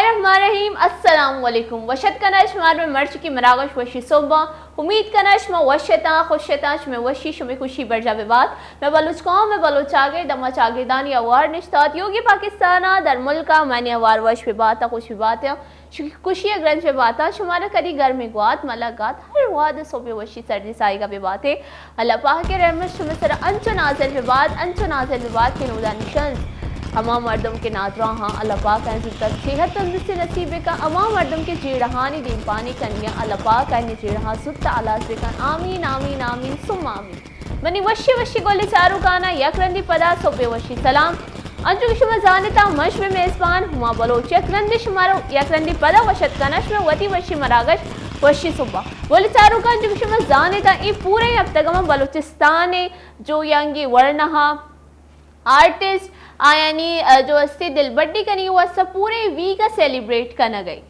الرحمن الرحیم، السلام علیکم۔ وش اتک کناں شمارا مئے مرچی مراگش وشی سہباں۔ امید کناں شما وش اتاں، خوش اتاں، شمئے وشی، شمئے خوشی برجا ببات۔ مئے بلوچ قوم، مئے بلوچ چاگرد، ہما چاگردانی ہوار نشتات، یوگی پاکستان ءَ در ملک ءَ منی ہوار وش ببات ءُ خوش ببات ءُ شکی خوشی ءَ گرنچ ببات ءُ شمارا کدی گرمیں گوات، ملگ گات، ہر وہد ءَ سہب ءِ وشی سردی ساہگ ءَ ببات ئے۔ اللہ پاک ءِ رحمت شمئے سرا انچو نازل ببات، انچو نازل ببات کہ نودانی شنز ہما مردم کہ نادراہاں، اللہ پاک آیاں زوتک صحت تندرستی نصیب بکن، ہما مردم کہ جیڑہانی دیمپانی کنگیاں، اللہ پاک آیانی جیڑہاں زوت ہلاس بکن۔ آمین، آمین، آمین، ثم آمین۔ منی وشی وشی گل چاروکانا یک رندی پدا سہب ءِ وشی سلام۔ انچو کہ شما زانتا، من شمئے میزبان ہما بلوچ یک رندی شمارا یک رندی پدا وش اتک کناں شمئے وتی وشی مراگش وشی سہبا۔ گل چاروکاں، انچو کہ شما زانتا، اے پورے ہفتگ ءَ ما بلوچستان ءِ جو ینگی ورنہا آرٹسٹ آیانی، ءَ، جو استی دلبڈی کنی واسطہ پورے ویک ءَ سیلیبریٹ کنگ ءَ ایں۔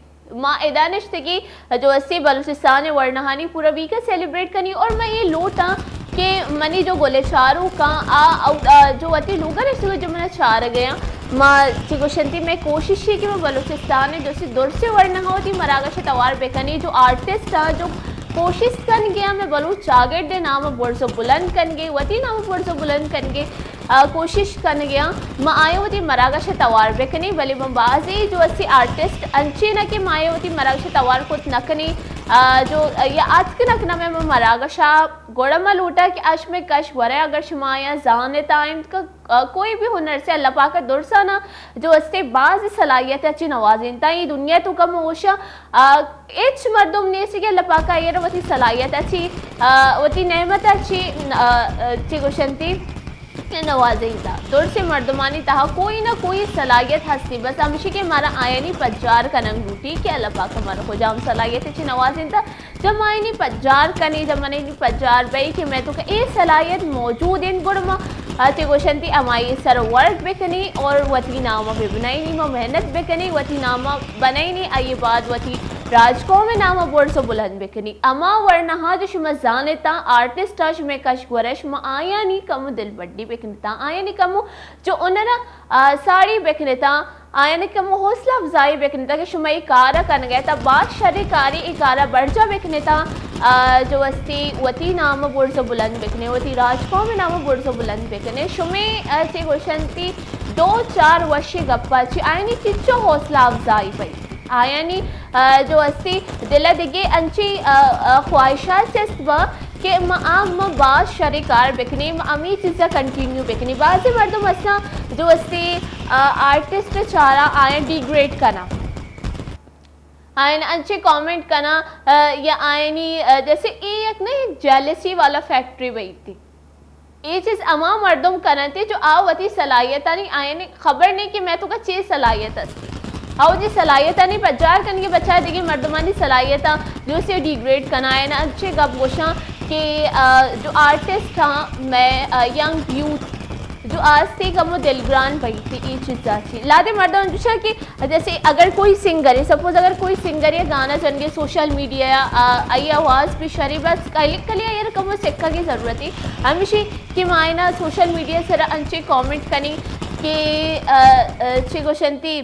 ما ادا نشتگی جو استی بلوچستان ءِ ورنہانی پورا ویک ءَ سیلیبریٹ کنی اور من اے لوٹاں کہ منی جو گل چاروکاں آ، آ، آ، جو وتی لوگ ءَ نشتگ جو منا چارگ ءَ آں، ما چی گوشنتی، مئے کوشش اے کہ ما بلوچستان ءِ جو استی درسیں ورنہاں وتی مراگش ءَ توار بکنی، جو آرٹسٹ آں جو کوشست کنگے آں مئے بلوچ چاگرد ءِ نام ءَ برز ءُ بلند کنگے، وتی نام ءَ برز ءُ بلند کنگے، ءَ، کوشش کنگے آں، ما آیاں وتی مراگش ءَ توار بکنیں، بلے من بازیں جو استی آرٹسٹ انچیں نہ کہ ما آیاں وتی مراگش ءَ توار کت نہ کنیں، ءَ، جو یا آتک نہ کناں مئے مراگش ءَ، گڑا ما لوٹاں کہ آ شمئے کش ورئے، اگر شما آیاں زانتا انت کہ، ءَ، کوئی بھی ہنر سے اللہ پاک ءَ درسانا جو استی باز صلاحیت ءَ چی نوازینتا۔ اے دنیا ءِ توکا من گوشاں، ءَ، ہچ مردم نیست کہ اللہ پاک ءَ آئی ءَ را وتی صلاحیت ءَ چی، ءَ، وتی نعمت ءَ چی، ءَ، ءَ، چی گوشنتی نوازینتا۔ درسیں مردمانی تہا کوئی نہ کوئی صلاحیت ہستی، بس ہمیشی کہ مارا آیانی پجار کنگ لوٹی کہ اللہ پاک ءَ مارا کجام صلاحیت ءَ چی نوازینتا۔ جب ما آیانی پجار کنیں، جب من آیانی پجار بئی کہ مئے توکا اے صلاحیت موجود انت، گڑا ما، ءَ، چی گوشنتی ہمائی سر ورک بکنیں اور وتی نام ءَ ببنائینی، ما محنت بکنیں، وتی نام ءَ بنائینی، آئی بعد وتی راج قوم ءِ نام ءَ برز ءُ بلند بکنی۔ ہما ورنہاں جو شما زانتاں، آرٹسٹ آں، شمئے کش گورش، ما آیانی کمو دلبڈی بکنتاں، آیانی کمو جو ہنر ءَ، ءَ، ساڑی بکنتاں، آیانی کمو حوصلہ افزائی بکنتاں کہ شما اے کار ءَ کنگ ءَ اتاں، باز شریں کارے، اے کار ءَ برجا بکنتاں، ءَ، جو استی وتی نام ءَ برز ءُ بلند بکنے، وتی راج قوم ءِ نام ءَ برز ءُ بلند بکنے۔ شمئے، ءَ، چی گوشنتی دو چار وشی گپا چی آیانی چچو حوصلہ افزائی بئی۔ آیانی، ءَ، جو استی دل ءَ دگہ انچیں، ءَ، ءَ، خواہشات چست با کہ ما، آ، ما باز شریں کار بکنیں، ما ہمے چیز ءَ کنٹینیو بکنیں۔ بعضی مردم ہستاں جو استی، ءَ، آرٹسٹ چارا آیاں ڈیگریڈ کناں، آیاں انچیں کامنٹ کناں، ءَ، یا آیانی، ءَ، جیسے اے یک نہ یک جیلسی والا فیکٹری بئیتی۔ اے چیز ہما مردم کننت جو آ وتی صلاحیتانی، آیانی خبر نہیں کہ مئے توکا چے صلاحیت است۔ آ وتی صلاحیتانی پجار کنگے، بچار دگہ مردمانی صلاحیتاں جو سے ڈیگریڈ کنائیں، انچیں گپ گوشاں کہ، آ، جو آرٹسٹ ہاں، مئے، آ، ینگ یوتھ جو آستے کمو دلگران بئیتی اے چیزا چی۔ لادے مردم جوشاں کہ جیسے اگر کوئی سنگر ہے، سپوز اگر کوئی سنگر یا گانا جنگے سوشل میڈیا یا، آ، آئی آواز بھی شری، بس کلی، کلی آئی کمو سکھا کی ضرورت ہے۔ ہمیشی کہ مائنا سوشل میڈیا سرا انچے کامنٹ کنی کہ، آ، آ، چے گوشنتی،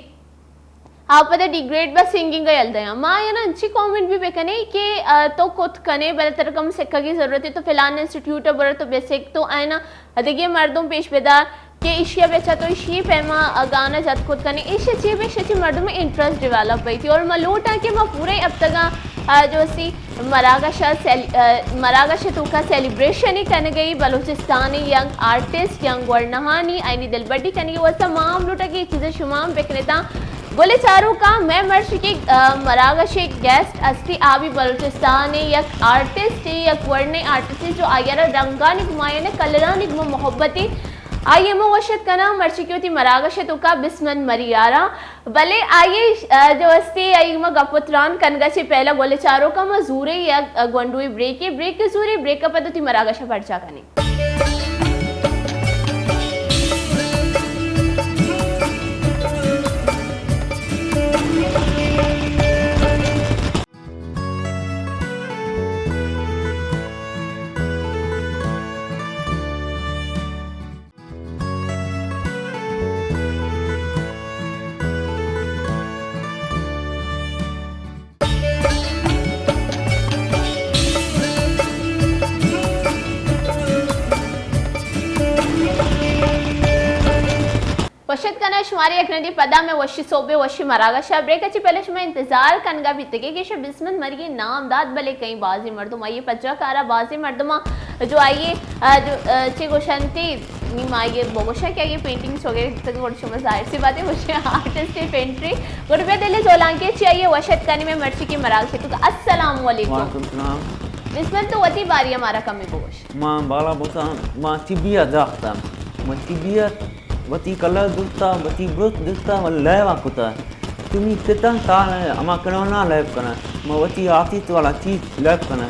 آ پدا ڈیگریڈ بس سنگنگ یل دیاں۔ ما آیانا انچے کامنٹ بھی بکنے کہ، آ، تو کت کنے، بلے تر کم سکھا کی ضرورت ہے، تو فلان انسٹیٹیوٹ برو تو بے سک، تو آیانا دگہ مردم پیش بدار کہ ایشی ءَ بچا تو ایشی پیما گانا جت کت کنے، ایشی چی بہ، ایشی چی مردم انٹرسٹ ڈیولپ بیتی۔ اور ما لوٹاں کہ ما پورے ہفتگاں، آ، جو سی مراگش ءَ سیل-، آ، مراگش ءِ توکا سیلیبریشن کنگئی بلوچستانی ینگ آرٹسٹ، ینگ ورنہانی، آیانی دلبڈی کنگی واسطہ ما ہم لوٹاں کہ اے چیزیں شما ہم بکنتاں۔ گل چاروکاں، مئے مرچی کہ، آ، مراگش ءِ گیسٹ استی، آ بھی بلوچستان ءِ یک آرٹسٹ ءِ، یک ورنیں آرٹسٹ ءِ، جو آئی ءَ را رنگانی گما یعنی کلرانی گما محبت ءِ۔ آئی ءَ من وش اتک کناں، مرچی کہ وتی مراگش ءِ توکا بسمن مری آراں، بلے آئی ءَ، آ، جو استی آئی گما گپ و تران کنگا چہ پہلا گل چاروکاں ما زورے یک، آ، گونڈوے بریکے، بریک زورے، بریک ءَ پد وتی مراگش ءَ پرچا کنیں۔ شمارے یک رندے پدا مئے وشی سہب ءِ وشی مراگش ءَ۔ بریک ءَ چہ پہلے شما انتظار کنگا بیتگے کہ شہ بسمل مرگی نام دات، بلے کئی بازیں مردم آئی ءِ پجا کارا، بازیں مردماں جو آئی ءِ، آ، جو، آ، چے گوشنتی، نی ما آئی ءَ بگوشاں کہ آئی ءِ پینٹنگز وغیرہ دیتگ، گڑا شما ظاہر سی بات ہے، گوشے آرٹسٹ ءِ پینٹری۔ گڑا بیا دل ءِ جولانکے چہ آئی ءَ وش اتک کنیں مئے مرچی کے مراگش ءِ توکا۔ السلام علیکم۔ وعلیکم السلام۔ بسمل، تو وتی باری ءَ مارا کمے بگوش۔ ما بالا بوتاں، ما ٹی بی ءَ زاختاں۔ ما ٹی بی ءَ وتی کلر درتا، وتی برس درتا و لیب ءَ کتا۔ تمی کتاں تا ہما کرونا لیب کنا۔ ما وتی آتیت والا چیز لیب کنا۔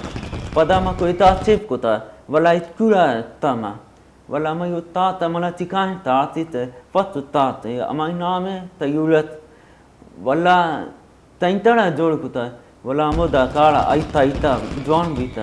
پدا ما کوئٹہ شفٹ کتا، ولا اسکول ءَ تا ما۔ ولا ما یو تا تا منا چکائیں تا آتیت، فت تا تا، ہمائی نام ہے تیولت۔ ولا تئیں تڑا جوڑ کتہ، ولا ہمودا کاڑا ایتا ایتا جوان بیتہ۔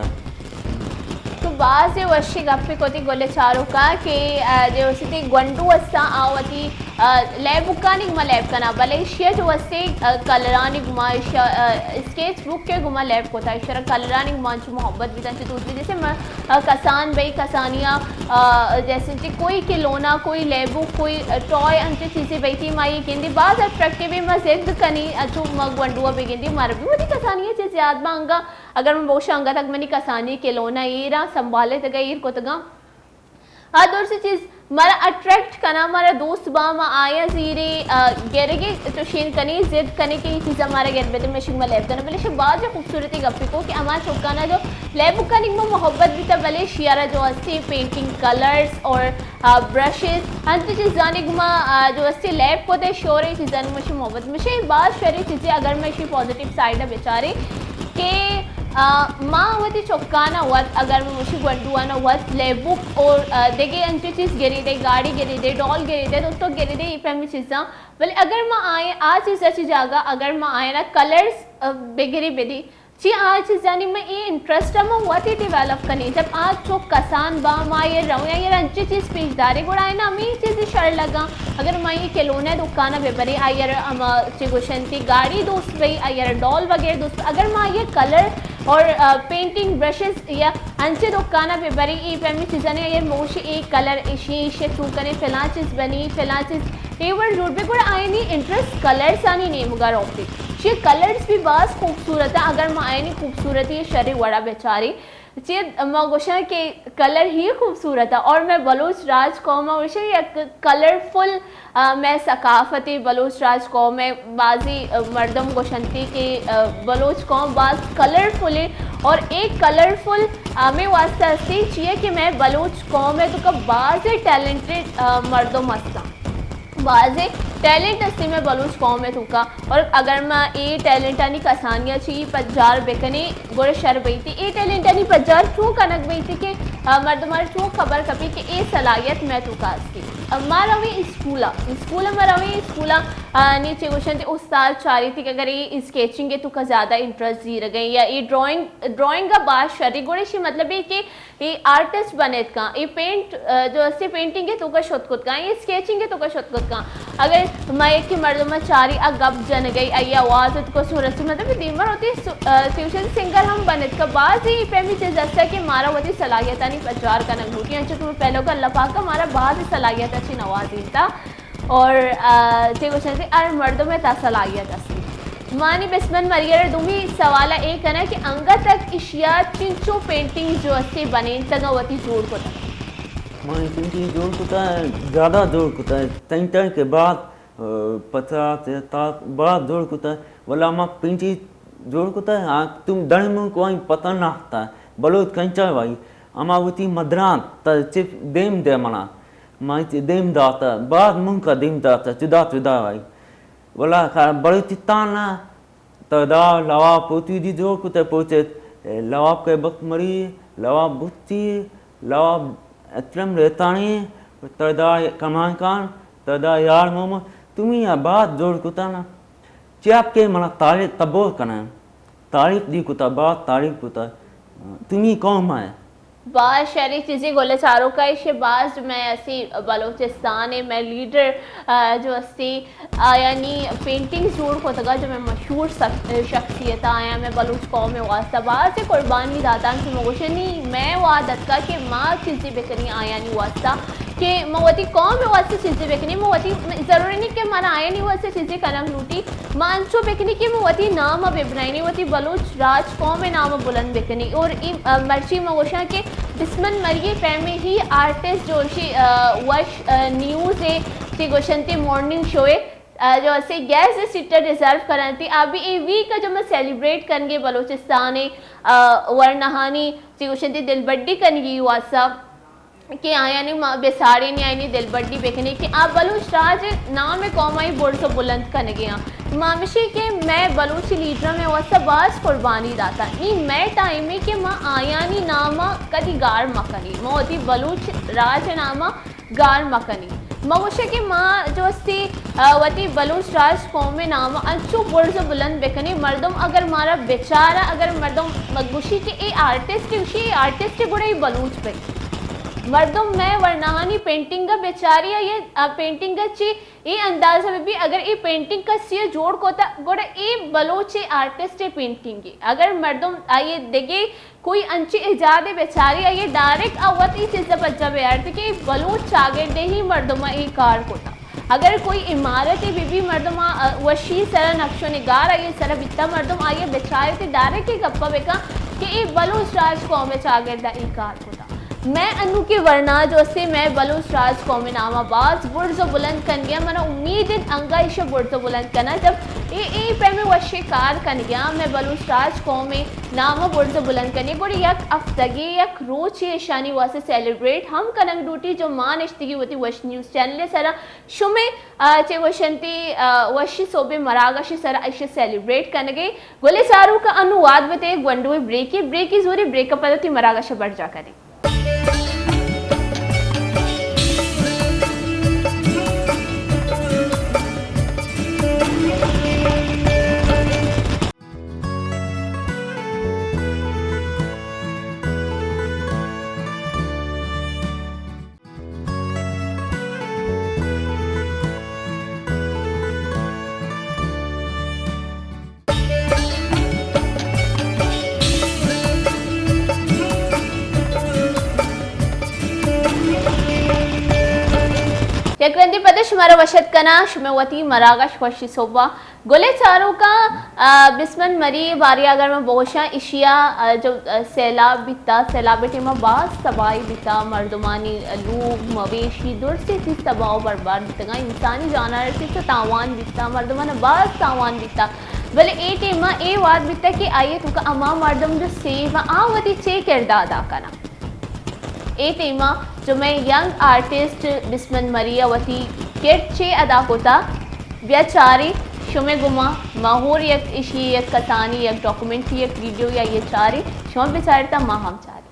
تو باز وشی گپے کتی گل چاروکا کہ، آ، جو استی گونڈو استا آ وتی، آ، لیب بکانی گما لیب کنا، بلے ایشیا جو استی، آ، کلرانی گما ایشیا، آ، اسکیچ بک کے گما لیب کتا، ایشرا کلرانی گما انچو محبت بیتا، انچو دوست بیتا، جیسے من آ، کسان بئی، کسانیا، آ، جیسے کہ کوئی کھلونا، کوئی لیبو، کوئی، آ، ٹوائے، انچیں چیزے بئی تی ما یہ گندی باز اٹریکٹیو ہے، ما ضد کنی، اچو ما گونڈوا بگندی، مارا بھی وتی کسانیا چیز یاد با انگا، اگر من بوشا انگا تک منی کسانی کھلونا ایرا سنبھالے تگا ایر کتگا۔ آ درسی چیز مارا اٹریکٹ کنا، مارا دوست با، ما آیا زیرے، آ، گرگے چوشین کنی، ضد کنی کہ یہ چیزا مارا گر بدے، مشک ما لیب کنا۔ بلے شہ باز خوبصورتی گپی کو کہ اما چوکانا جو لیب کنی ما محبت بیتا، بلے شیارا جو استی پینٹنگ کلرز اور، آ، برشز، انتی چیزانی گما، آ، جو استی لیب کو دے شورے چیزانی مشی محبت۔ مشی باز شری چیزی اگر مشی پازیٹیو سائیڈ بچاری، کہ، آ، ما وتی چکانا وت، اگر من وشی گونڈوانا وت لیبک اور، آ، دگہ انچو چیز گری دے، گاڑی گری دے، ڈال گری دے، تو تو گری دے، یہ پیمی چیزاں۔ بلے اگر ما آئیں، آ چیز اچی جاگہ، اگر ما آئیں نا کلرز، آ، بگری بدی، چی آ چیزانی من اے انٹرسٹ ہم وتی ڈیولپ کنی۔ جب آ چو کسان با، ما یہ رویں، یہ انچی چیز پیش داری، گڑا آئین ہمیں چیزی شر لگا۔ اگر ما یہ کلونے دکانا ببری، آئیر ہما چی گوشنتی گاڑی دوست بئی، آئیر ڈال وغیرہ دوست بئی۔ اگر ما یہ کلر اور، آ، پینٹنگ برشز یا انچے دکانا ببری، ای پیمی چیزانی اگر موشی ای کلر اشی، اشی چوکنے فلاں چیز بنی، فلاں چیز ایور جوڑ بی، گڑا آئینی انٹرسٹ کلرز آنی نیمگا روپی۔ چی کلرز بھی باز خوبصورت ہے، اگر ما آئینی خوبصورتی شری وڑا بچاری، چی ما گوشاں کہ کلر ہی خوبصورت ہے اور میں بلوچ راج قوم ہوں، اسے یک کلرفل، آ، میں ثقافتی بلوچ راج قوم ہے، بعضی، آ، مردم گوشنتی کہ، آ، بلوچ قوم باز کلرفل ہے اور ایک کلرفل، آ، میں واسطہ ہستی چیئے کہ میں بلوچ قوم ہے تو کا باز ٹیلنٹڈ، آ، مردم ہستاں۔ بازیں ٹیلنٹ استی میں بلوچ قوم ء توکا، اور اگر ما اے ٹیلنٹانی کسانیا چی پجار بکنیں، گڑا شر بیتی۔ اے ٹیلنٹانی پجار چون کنگ بیتی کہ، آ، مردمار چون خبر کپی کہ اے صلاحیت میں توکا استی۔ آ، ما رویں اسکولا، اسکولا ما رویں اسکولا، آ، نی چے گوشنتی استاد چاریتی کہ اگر اے اسکیچنگ ء توکا زیادہ انٹرسٹ زیرگیں یا اے ڈرائنگ، ڈرائنگ ء باز شری، گڑا شی مطلب اے کہ اے آرٹسٹ بنت کاں، اے پینٹ، آ، جو استی پینٹنگ ء توکا شت کت کاں، اے اسکیچنگ ء توکا شت کت کاں۔ اگر ما یکے مردم ء چاری ء گپ جنگئی، آئی آواز ء توکا سر استی، مطلب دیمر ہوتی سو-، آ، ٹیوشن سنگر ہم بنت کاں۔ باز اے پیمی چیز است کہ مارا وتی صلاحیتانی پجار کنگ بوتی، انچو کہ من پہلو کا اللہ پاک ء مارا باز صلاحیت اچی نوازینتا۔ اور، آ، چے گوشنتی ہر مردم ء تا صلاحیت استی۔ مانی بسمن مریئر دومی سوال اے کنا کہ انگت تک اشیا چنچو پینٹنگ جو استی بنینتگا وتی جوڑ کتا؟ مانی پینٹنگ جوڑ کتا، زیادہ جوڑ کتا، تین تین کے بعد، آ، پچاس یا تا بعد جوڑ کتا، ولا ما پینٹنگ جوڑ کتا، آ، تم دن من کو آئی پتہ نہ آتا، بلوچ کنچا بھائی، اما وتی مدران تا چپ دیم دے منا۔ مائی چہ دیم داتہ، باز ملک ء دیم داتہ، چدا چدا آئی۔ ولا خ-، بلوچستان ء تدا لواب پوتیدی جوڑ کتہ پوچت، لواب کے بخت مری، لواب بچی، لواب اکرم ریتانی، تدا کمال خان، تدا یار محمد، تمی ء باز جوڑ کتہ نا۔ چیا کہ منا تعریف قبول کنن، تعریف دی کتا، باز تعریف کتا۔ تمی قوم ہے۔ باز شری چیزی گل چاروکا ایشی باز میں اسی بلوچستان میں لیڈر، آ، جو استی آیانی پینٹنگز جوڑ کتگا جو میں مشہور سک-، شخصیت آیا میں بلوچ قوم واسطہ باز قربانی داتا کہ مگوشنی میں وعدت کا کہ ما چیزی بکنی آیانی واسطہ۔ کہ ما وتی قوم ءِ واسطہ چیزے بکنیں، ما وتی، ضروری نہیں کہ من آیانی واسطہ چیزے کنگ لوٹی، ما انچو بکنیں کہ ما وتی نام ءَ ببنائینیں، وتی بلوچ راج قوم ءِ نام ءَ بلند بکنیں۔ اور ای، آ، مرچی ما گوشاں کہ بسمن مری ءِ پیمیں ہی آرٹسٹ جو شی، آ، وش، آ، نیوز ءِ چی گوشنتی مارننگ شو ءِ، آ، جو اسے گیسٹ سیٹر ریزرو کرنتی، آ بھی اے ویک ءَ جو ما سیلیبریٹ کنگے بلوچستان ءِ، آ، ورناہانی چی گوشنتی دلبڈی کنگی واسطہ۔ کہ آیانی ما بساڑینی، آیانی دلبڈی بکنی کہ آ بلوچ راج ءِ نام ءَ قوم ءَ برز ءُ بلند کنگے آں۔ ما ہمشی کہ مئے بلوچی لیڈراں مئے واسطہ باز قربانی داتا۔ نی مئے ٹائم ءَ کہ ما آیانی نام ءَ کدی گار مکنی۔ ما وتی بلوچ راج ءِ نام ءَ گار مکنی۔ ما گوشے کہ ما جو استی، آ، وتی بلوچ راج قوم ءِ نام ءَ انچو برز ءُ بلند بکنی۔ مردم اگر مارا بچارا، اگر مردم گوشی کہ اے آرٹسٹ ءِ، گوشی اے آرٹسٹ ءِ، گڑا اے بلوچ بئی۔ مردم مئے ورناہانی پینٹنگ ءَ بچاری، آئی ءِ، آ، پینٹنگ ءَ چی اے اندازہ بہ بی، اگر اے پینٹنگ کسی ءَ جوڑ کتا، گڑا اے بلوچ ءِ آرٹسٹ ءِ پینٹنگ ءِ۔ اگر مردم آئی ءِ دگہ کوئی انچیں ایجادے بچاری، آئی ءَ ڈائریکٹ آ وت اے چیز ءَ پجا بیارت کہ اے بلوچ چاگرد ءِ ہی مردم ءَ اے کار کتا۔ اگر کوئی عمارتے بہ بی، مردم ءَ وشی سرا نقش ءُ نگار آئی ءِ سرا بیتا، مردم آئی ءَ بچارت ءُ ڈائریکٹ اے گپ ءَ بکن کہ اے بلوچ راج قوم ءِ چاگرد ءَ اے کار کتا۔ مئے انوکیں ورنا جو استے، مئے بلوچ راج قوم ءِ نام ءَ باز برز ءُ بلند کنگے آں۔ منا امید انت انگا ایشی ءَ برز ءُ بلند کناں۔ جب اے، اے پیمیں وشیں کار کنگے آں، مئے بلوچ راج قوم ءِ نام ءَ برز ءُ بلند کنگے، گڑا یک ہفتگے، یک روچے ایشانی واسطہ سیلیبریٹ ہم کنگ لوٹی، جو ما نشتگی وتی وش نیوز چینل ءِ سرا شمے، آ، چے گوشنتی، آ، وشی سوبے مراگش ءِ سرا ایشی ءَ سیلیبریٹ کنگے۔ گلیں چاروکاں، انوں وہد بوتے گونڈوئیں بریکے، بریکے زورے، بریک ءَ پدا وتی مراگش ءَ برجاہ کنیں۔ یک رندے پدا شمارا وش اتک کناں، شمئے وتی مراگش وشی سہب ءَ۔ گلیں چاروکاں، آ، بسمن مری بارے ءَ اگر من بگوشاں، ایشی ءَ، آ، جو، آ، سیلاب بیتا، سیلاب ءِ ٹائم ءَ باز تباہی بیتا، مردمانی لوگ، مویشی، درسیں چیز تباہ ءُ برباد بیتگاں، انسانی جانور ءَ چہ تاوان بیتا، مردمان ءَ باز تاوان بیتا، بلے اے ٹائم ءَ اے وہد بیتا کہ آئی ءِ توکا ہما مردم جو سیف آں، آ وتی چے کردار ادا کناں۔ اے ٹائم ءَ جو مئے ینگ آرٹسٹ بسمن مری ءَ وتی کرد چے ادا کتا، بیا چاریں شمئے گوما ما ہور یک ایشی یک کسانی یک ڈاکومنٹری یک ویڈیو یا یہ چاریں، شما بچارتا ما ہم چاریں۔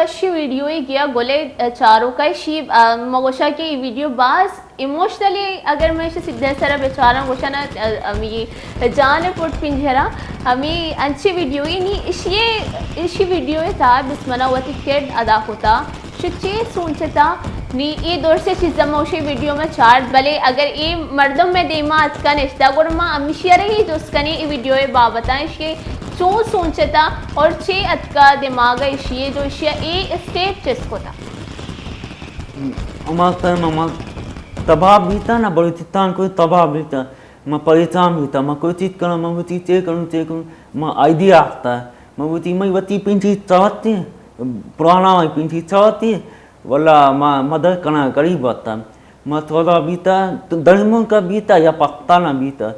اشی ویڈیو ء گیا گلے چاروکا اشی، آ، ما گوشا کہ ای ویڈیو باز ایموشنلی، اگر من اشی سیدھے سرا بچاراں گوشاں نا، آ، آ، می جان پٹ پنجرا، ہمی انچی ویڈیو ای نی اشی، اشی ویڈیو ء تہا بس منا وتی کرد ادا کتا، شو چے سوچتا، نی ای دور سے چیزا ما اشی ویڈیو میں چارت، بلے اگر ای مردم میں دیما اتکا نشتا، گڑا ما ہمیشی ارے ہی جست کنی ای ویڈیو ء بابتا اشی چون سوچتا اور چے اتکا دماغ ء اشی ء جو اشی ء اے اسٹیپ چست کتا۔ ہما ٹائم ما تباہ بیتا نا، بلوچستان کو تباہ بیتا، ما پریشان بیتا، ما کوئی چیز کناں، ما وتی چے کنوں، چے کنوں، ما آئیڈیا آتا، ما وتی، ما وتی پنچی چاہتی، پرانا پنچی چاہتی، ولا ما مدد کناں غریب آتا۔ ما سودا بیتا، تو دڑموں کا بیتا یا پختانا بیتا۔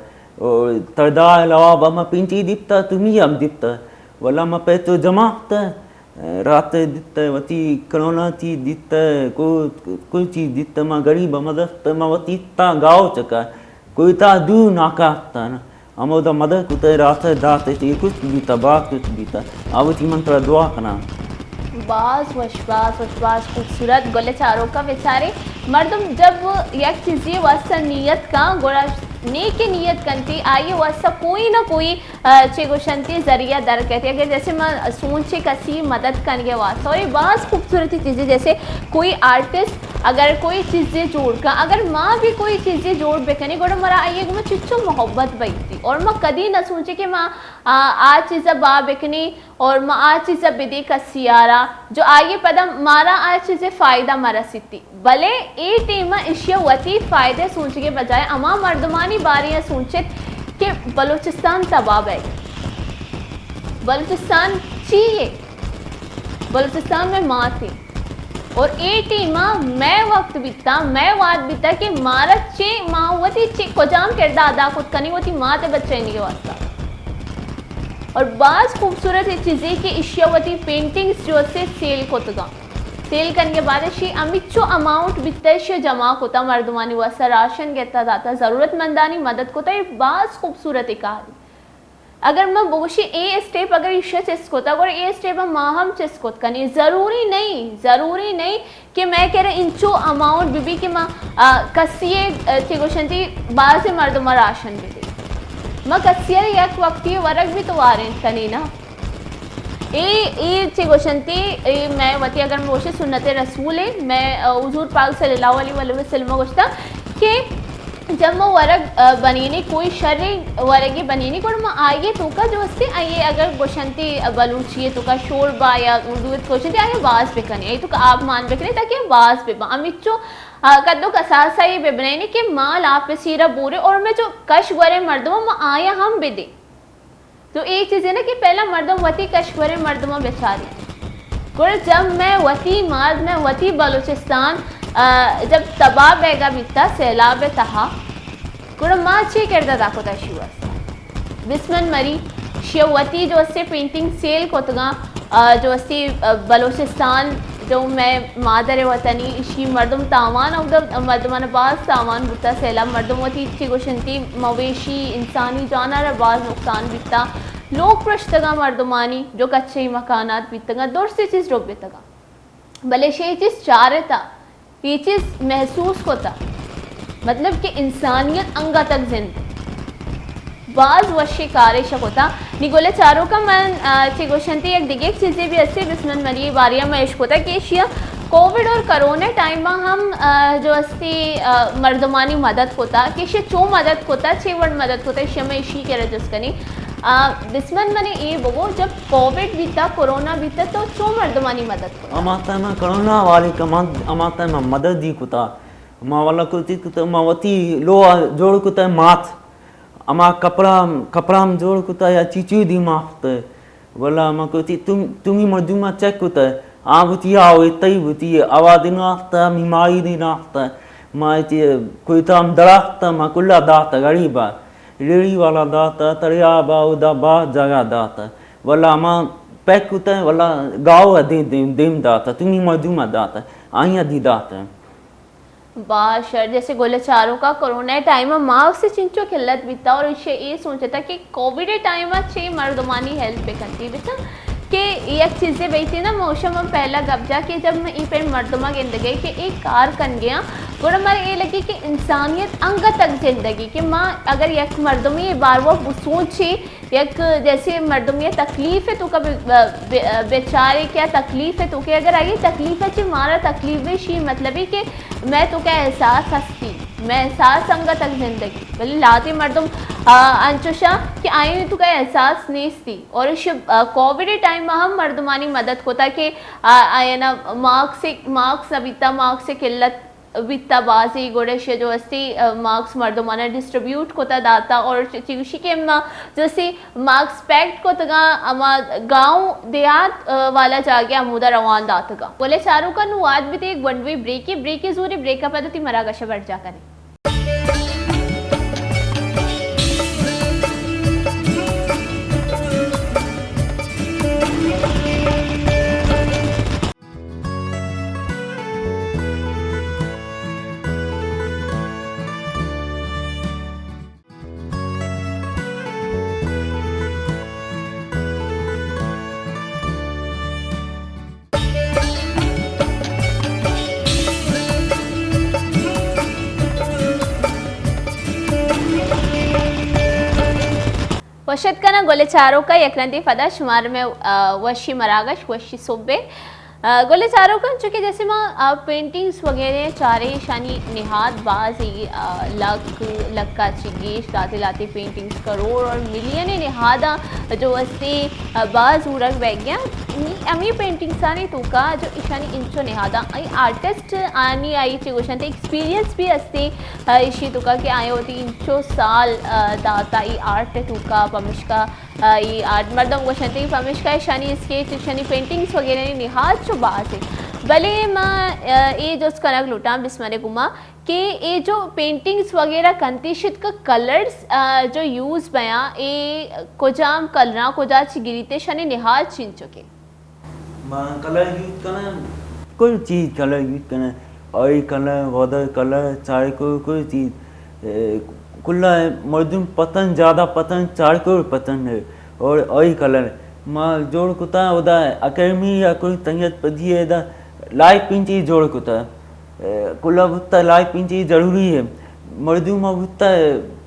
او تردا علاوہ با ما پنچی دیتا، تمی ہم دیتا۔ ولا ما پیسو جمع تا، رات دیتا، وتی کرونا چی دیتا، کو، کوئی چیز دیتا، ما غریب مدد تا، ما وتی تا گاؤ چکا، کوئی تا دو ناکا تا نا۔ ہمودا مدد کتہ، راستہ داتہ، چہ کچھ بیتہ، باز کچھ بیتہ۔ آ وتی من ترا دعا کناں۔ باز وش، باز وش، باز خوبصورت۔ گل چاروکا بیچارے مردم جب یک چیزی واسطہ نیت کن، گڑا نیکی نیت کنتی، آئی واسطہ کوئی نہ کوئی، آ، چے گوشنتی ذریعہ در کہتی۔ اگر جیسے من سوچے کسی مدد کنگے واسطہ، اور یہ باز خوبصورتی چیزی جیسے کوئی آرٹسٹ اگر کوئی چیزے جوڑ کن، اگر ما بھی کوئی چیزے جوڑ بکنی، گڑا مرا آئیے گما چچو محبت بیتی۔ اور ما کدی نہ سوچے کہ ما، آ، آ چیزا با بکنی اور ما آ چیزا بدے کسی آرا، جو آئیے پدا مارا آ چیزے فائدہ مرسیتی۔ بلے اے ٹیما اشیا وتی فائدے سوچگے بجائے ہما مردمانی بارے سوچت کہ بلوچستان تباہ بیگ۔ بلوچستان چی ہے؟ بلوچستان میں ماتے۔ اور اے ٹیما میں وقت بیتا، میں وعد بیتا کہ مارا چے، ما وتی چے کجام کردار ادا کت کنی وتی مات بچینی کے واسطہ۔ اور باز خوبصورت یہ چیزیں کہ اشیا وتی پینٹنگز جو سے سیل کتگا۔ سیل کنگے بعد اشی امیچو اماؤنٹ بیتا اشیا جمع کتا مردمانی واسطہ راشن گتا داتا ضرورت مندانی مدد کتا، یہ باز خوبصورت کاری۔ اگر من بگوشی اے اسٹیپ اگر ایشا چست کتا، گڑا اے اسٹیپ ما ہم چست کت کنی۔ ضروری نہیں، ضروری نہیں کہ میں کرا انچو اماؤنٹ بی بی کہ ما، آ، کسی، آ، چی گوشنتی، باز مردم راشن بدے۔ ما کسی یک وقتی ورگ بھی تو وارنت کنی نا۔ اے، اے چی گوشنتی، اے میں وتی اگر میں گوشی سنت رسول ہے، میں، آ، حضور پاک صلی اللہ علیہ وسلم گوشتا کہ جب ما ورگ، آ، بنینی، کوئی شریں ورگے بنینی، گڑا ما آئیے توکا جو استے، آئیے اگر گوشنتی، آ، بلوچی توکا شوربا یا اردو گوشنتی، آئیے باز بکنی، آئیے توکا آپ مان بکنی تاکہ باز ببا۔ ہمیچو، آ، کدو کساسا یہ ببنینی کہ مال آپ سیرا بورے اور میں جو کش گورے مردم ما آیا ہم بدے۔ تو اے چیزے نا کہ پہلا مردم وتی کشوریں مردماں بچاری۔ گڑا جب میں وتی مارد، میں وتی بلوچستان، آ، جب تباہ بیگا بیتا سیلاب تہا، گڑا ما چے کردہ دا کتا شی واسطہ؟ بسمن مری، شی وتی جو اسے پینٹنگ سیل کتگاں، آ، جو اسے، آ، بلوچستان جو مئے مادر وطنی، اشی مردم تاوان، اودا مردمان باز تاوان بوتا، سیلاب مردم وتی چی گوشنتی مویشی، انسانی جانور باز نقصان بیتا، لوگ پرشتگا مردمانی جو کچے مکانات بیتگا، درستی چیز ڈوبتگا۔ بلے شی چیز چارتا، یہ چیز محسوس کتا، مطلب کہ انسانیت انگا تک زند۔ باز وشی کارے شکوتا۔ نی گلے چاروکا من، آ، چی گوشنتی یک دگہ یک چیزے بھی اسے، بس من منی باریا میں اشکوتا کہ ایشیا کووڈ اور کرونا ٹائم ہم، آ، جو استی، آ، مردمانی مدد کتا، کہ ایشیا چو مدد کتا، چے وڑ مدد کتا، ایشیا میں ایشی کے رجس کنی۔ آ، بس من منی اے بگو، جب کووڈ بیتا، کرونا بیتا، تو چو مردمانی مدد کتا؟ ہما ٹائم کرونا والی کمان، ہما ٹائم مدد دی کتا۔ ما والا کتی کتا، ما وتی لوہ جوڑ کتا مات۔ ہما کپڑا، کپڑا ہم جوڑ کتا یا چیچو دیما کتا۔ ولا ما کتی تم، تمی مردم چیک کتا۔ آ بوتی آوے تئی بوتی آوا دینا کتا، می مائی دینا کتا۔ ما تی کوئی تام درا کتا، ما کلا داتا غریبا۔ ریڑی والا داتا، تریابا، اودا با جگہ داتا۔ ولا ما پیک کتا، ولا گاؤ دیم، دیم، دیم داتا۔ تمی مردم داتا۔ آئیا دی داتا۔ باز شر، جیسے گل چاروکا کرونا ٹائم ما اسے چنچو قلت بیتا اور ایشی اے سوچتا کہ کووڈ ٹائم چے مردمانی ہیلپ بکنتی بچا کہ اے یک چیزے بیتی نا، موشم من پہلا گپ جا کہ جب من ای پین مردماں گندگے کہ اے کار کنگیاں، گڑا مارا اے لگی کہ انسانیت انگت تک زندگی کہ ما اگر یک مردمی باروا بسوچی، یک جیسے مردمی تکلیف ہے تو کا بے-، بے-، بیچارے کیا تکلیف ہے تو کہ اگر آئی تکلیف ہے چی مارا تکلیف ہے، شی مطلب ہے کہ میں تو کا احساس ہستی، میں احساس انگت تک زندگی، بلے لاتے مردم، آ، انچوشا کہ آئی تو کا احساس نیستی۔ اور ایش، آ، کووڈ ٹائم ءَ ہم مردمانی مدد کتا کہ آ، آیانا ماسک، ماسک نہ بیتا، ماسک قلت بیتا بازی، گڑا ایشی جو استی، آ، ماسک مردمانا ڈسٹریبیوٹ کتا داتا اور چ-، چوشی کہ ما جو استی ماسک پیکٹ کتگا، اما گاؤں دیہات، آ، والا جاگہ ہمودا روان داتگا۔ گلے چاروکا نو واد بیتے گونڈوی بریکے، بریکے زوری بریکا پدا تی مراگشا بڑ جا کنے۔ وش اتک کناں گل چاروکا، یک رندے پدا شمار میں، آ، وشی مراگش، وشی صبح۔ آ، گل چاروکا، چونکہ جیسے ما، آ، پینٹنگز وغیرہ چارے، ایشانی نہاد باز ہی، آ، لک، لکا چی گیش، لاتے لاتے پینٹنگز کروڑ اور ملین نہاداں جو استے، آ، باز زورگ بیگیاں۔ نی ہمیں پینٹنگز آنی توکا جو ایشانی انچو نہاداں، ای آرٹسٹ آنی آئی چی گوشنتے ایکسپیرینس بھی استے، آ، ایشی توکا کہ آیا وتی انچو سال، آ، داتا ای آرٹ توکا، پمشکا، آ، ای آرٹ مردم گوشنتے پمشکا ایشانی اسکیچ، ایشانی پینٹنگز وغیرہ نی نہاد چو باز ہے۔ بلے ما، آ، اے جست کنگ لوٹاں بسمنے گما کہ اے جو پینٹنگز وغیرہ کنتے شت کہ کلرز، آ، جو یوز بیاں، اے کجام کلراں کجا چی گریتے، شانی نہاد چینچو کے؟ من کلر یوز کناں، کل چیز کلر یوز کناں، آئی کلر، وادر کلر، چارکول، کل چیز، اے، کلا مردم پتن، زیادہ پتن، چارکول پتن ہے، اور آئی کلر ما جوڑ کتا، ادا اکیڈمی یا کوئی تنگت پدی ہے، ادا لائف پینٹنگ جوڑ کتا۔ اے، کلا بوتا لائف پینٹنگ ضروری ہے۔ مردم بوتا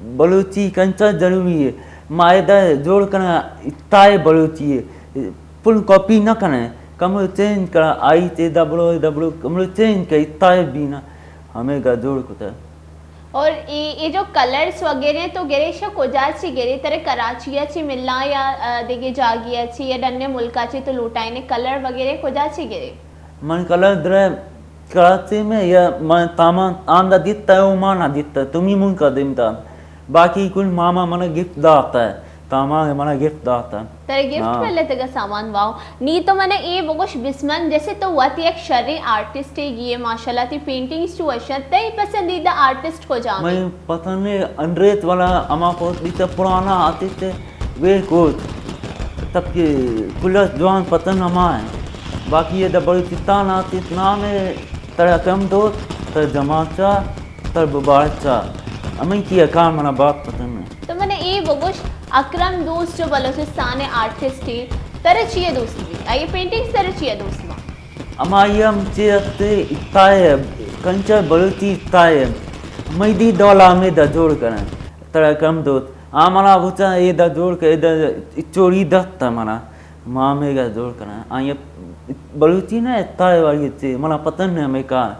بلوچی کنچا ضروری ہے۔ ما ادا جوڑ کنا اتائے بلوچی ہے۔ پل کاپی نہ کنا، کمرو چینج کنا، آئی تے دبلو، دبلو کمرو چینج کنا، اتائے بینا۔ ہمیں گا جوڑ کتا۔ اور اے، اے جو کلرز وغیرہ ہیں تو گرے شا کجا چی گرے؟ ترے کراچی چی ملا یا، آ، دیگے جاگی چی یا ڈنے ملکا چی تو لوٹائنے کلر وغیرہ کجا چی گرے؟ من کلر درے کراچی میں یا من تامان آندا دیتا ہے، اومان دیتا ہے، تمی من کا دیمتا۔ باقی کل ماما منا گفٹ داتا ہے، تامان منا گفٹ داتا ہے۔ ترے گفٹ ہاں۔ ملے تگا سامان واو۔ نی تو منا اے بگوش بسمن، جیسے تو وت یک شریں آرٹسٹ گیے، ماشاءاللہ تی پینٹنگز چو وشن، تئی پسندیدہ آرٹسٹ کجام ہے؟ میں پتہ نہیں، انریت والا اما پوت بیتا پرانا آتے تھے، وے کوت تب کہ کلس جوان پتن ہما ہے۔ باقی یہ دا بلوچستان آتے نام ہے، تر اکرم دوست، تر جماعت چا، تر ببارک چا۔ ہمیں کی اکان منا بات پتن ہے۔ تو من اے بگوش، اکرم دوست جو بلوچستان آرٹسٹ ہے، ترے چیئے دوست بھی؟ آئی پینٹنگز ترے چیئے دوست ما؟ ہمائی ہم چے ات اتائے، کنچر بلوچی اتائے۔ مئی دی ڈول ہمیں دا جوڑ کریں۔ ترا کم دوت۔ آ منا بوچا اے دا جوڑ کر، اے دا چوری دت منا۔ ما ہمیں گا جوڑ کریں۔ آئی بلوچی نہ اتائے والی چے، منا پتن ہے ہمیں کار۔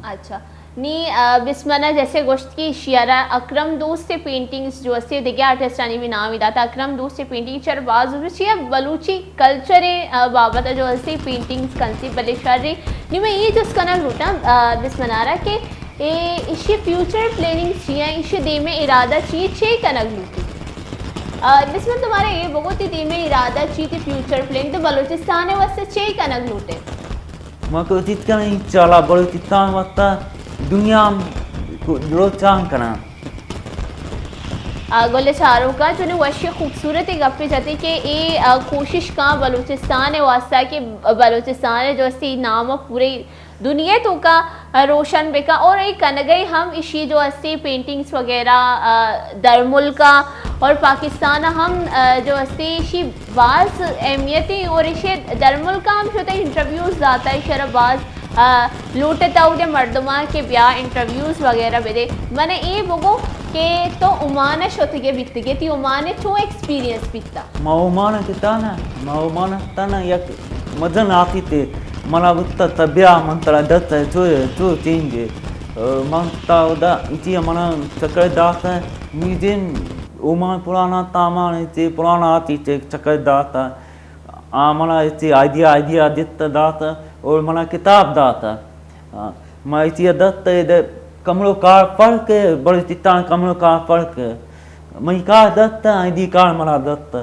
اچھا۔ نی، آ، بسمنا جیسے گوشت کہ ایشی ءَ را اکرم دوست ءِ پینٹنگز جو استے، دگہ آرٹسٹانی بھی نام ءَ داتا۔ اکرم دوست ءِ پینٹنگ چر باز روچی ءَ بلوچی کلچر ءِ، آ، بابت ءَ جو استے پینٹنگز کنسی، بلے شر ءَ نی من اے جست کنگ لوٹاں، آ، بسمنا را کہ اے ایشی فیوچر پلاننگ چی ایں، ایشی دیم ءَ ارادہ چی، چے کنگ لوٹی؟ آ، بسمن تمہارا اے بگو تی دیم ءَ ارادہ چی، تی فیوچر پلاننگ تو بلوچستان ءِ واسطہ چے کنگ لوٹے؟ ما کوشش کنیں انشاءاللہ بلوچستان واسطہ دنیا ہم درو چان کناں۔ آ، گل چاروکا چونیں وشی خوبصورت گپے جتے کہ اے، آ، کوشش کاں بلوچستان ءِ واسطہ کہ بلوچستان ءِ جو استی نام پورے دنیا توکا روشن بکا اور اے کنگئی ہم ایشی جو استی پینٹنگز وغیرہ، آ، در ملکا اور پاکستان ہم، آ، جو ہستی ایشی باز اہمیتی اور ایشی در ملک ہم شتے انٹرویوز داتا، ایشرا باز، آ، لوٹتا اودے مردماں کہ بیا انٹرویوز وغیرہ بدے۔ من اے بگو کہ تو عمان شتگے بیتگے، تی عمان چو ایکسپیرینس بیتا؟ ما عمان کتانا، ما عمان تانا یک مزن آتی تے، منا بوتا تبیا من ترا دت چو، چو چینج۔ من تا ادا اچی منا چکر داتا، میزین عمان پرانا تامان چے پرانا آتی چے چکر داتا۔ آ منا اچی آئیڈیا، آئیڈیا دیتا داتا اور منا کتاب داتا۔ آ، ما اچی دت ادا کمرو کار فرق ہے، بلوچستان کمرو کار فرق ہے۔ مئی کار دتا، ایدی کار منا دتا۔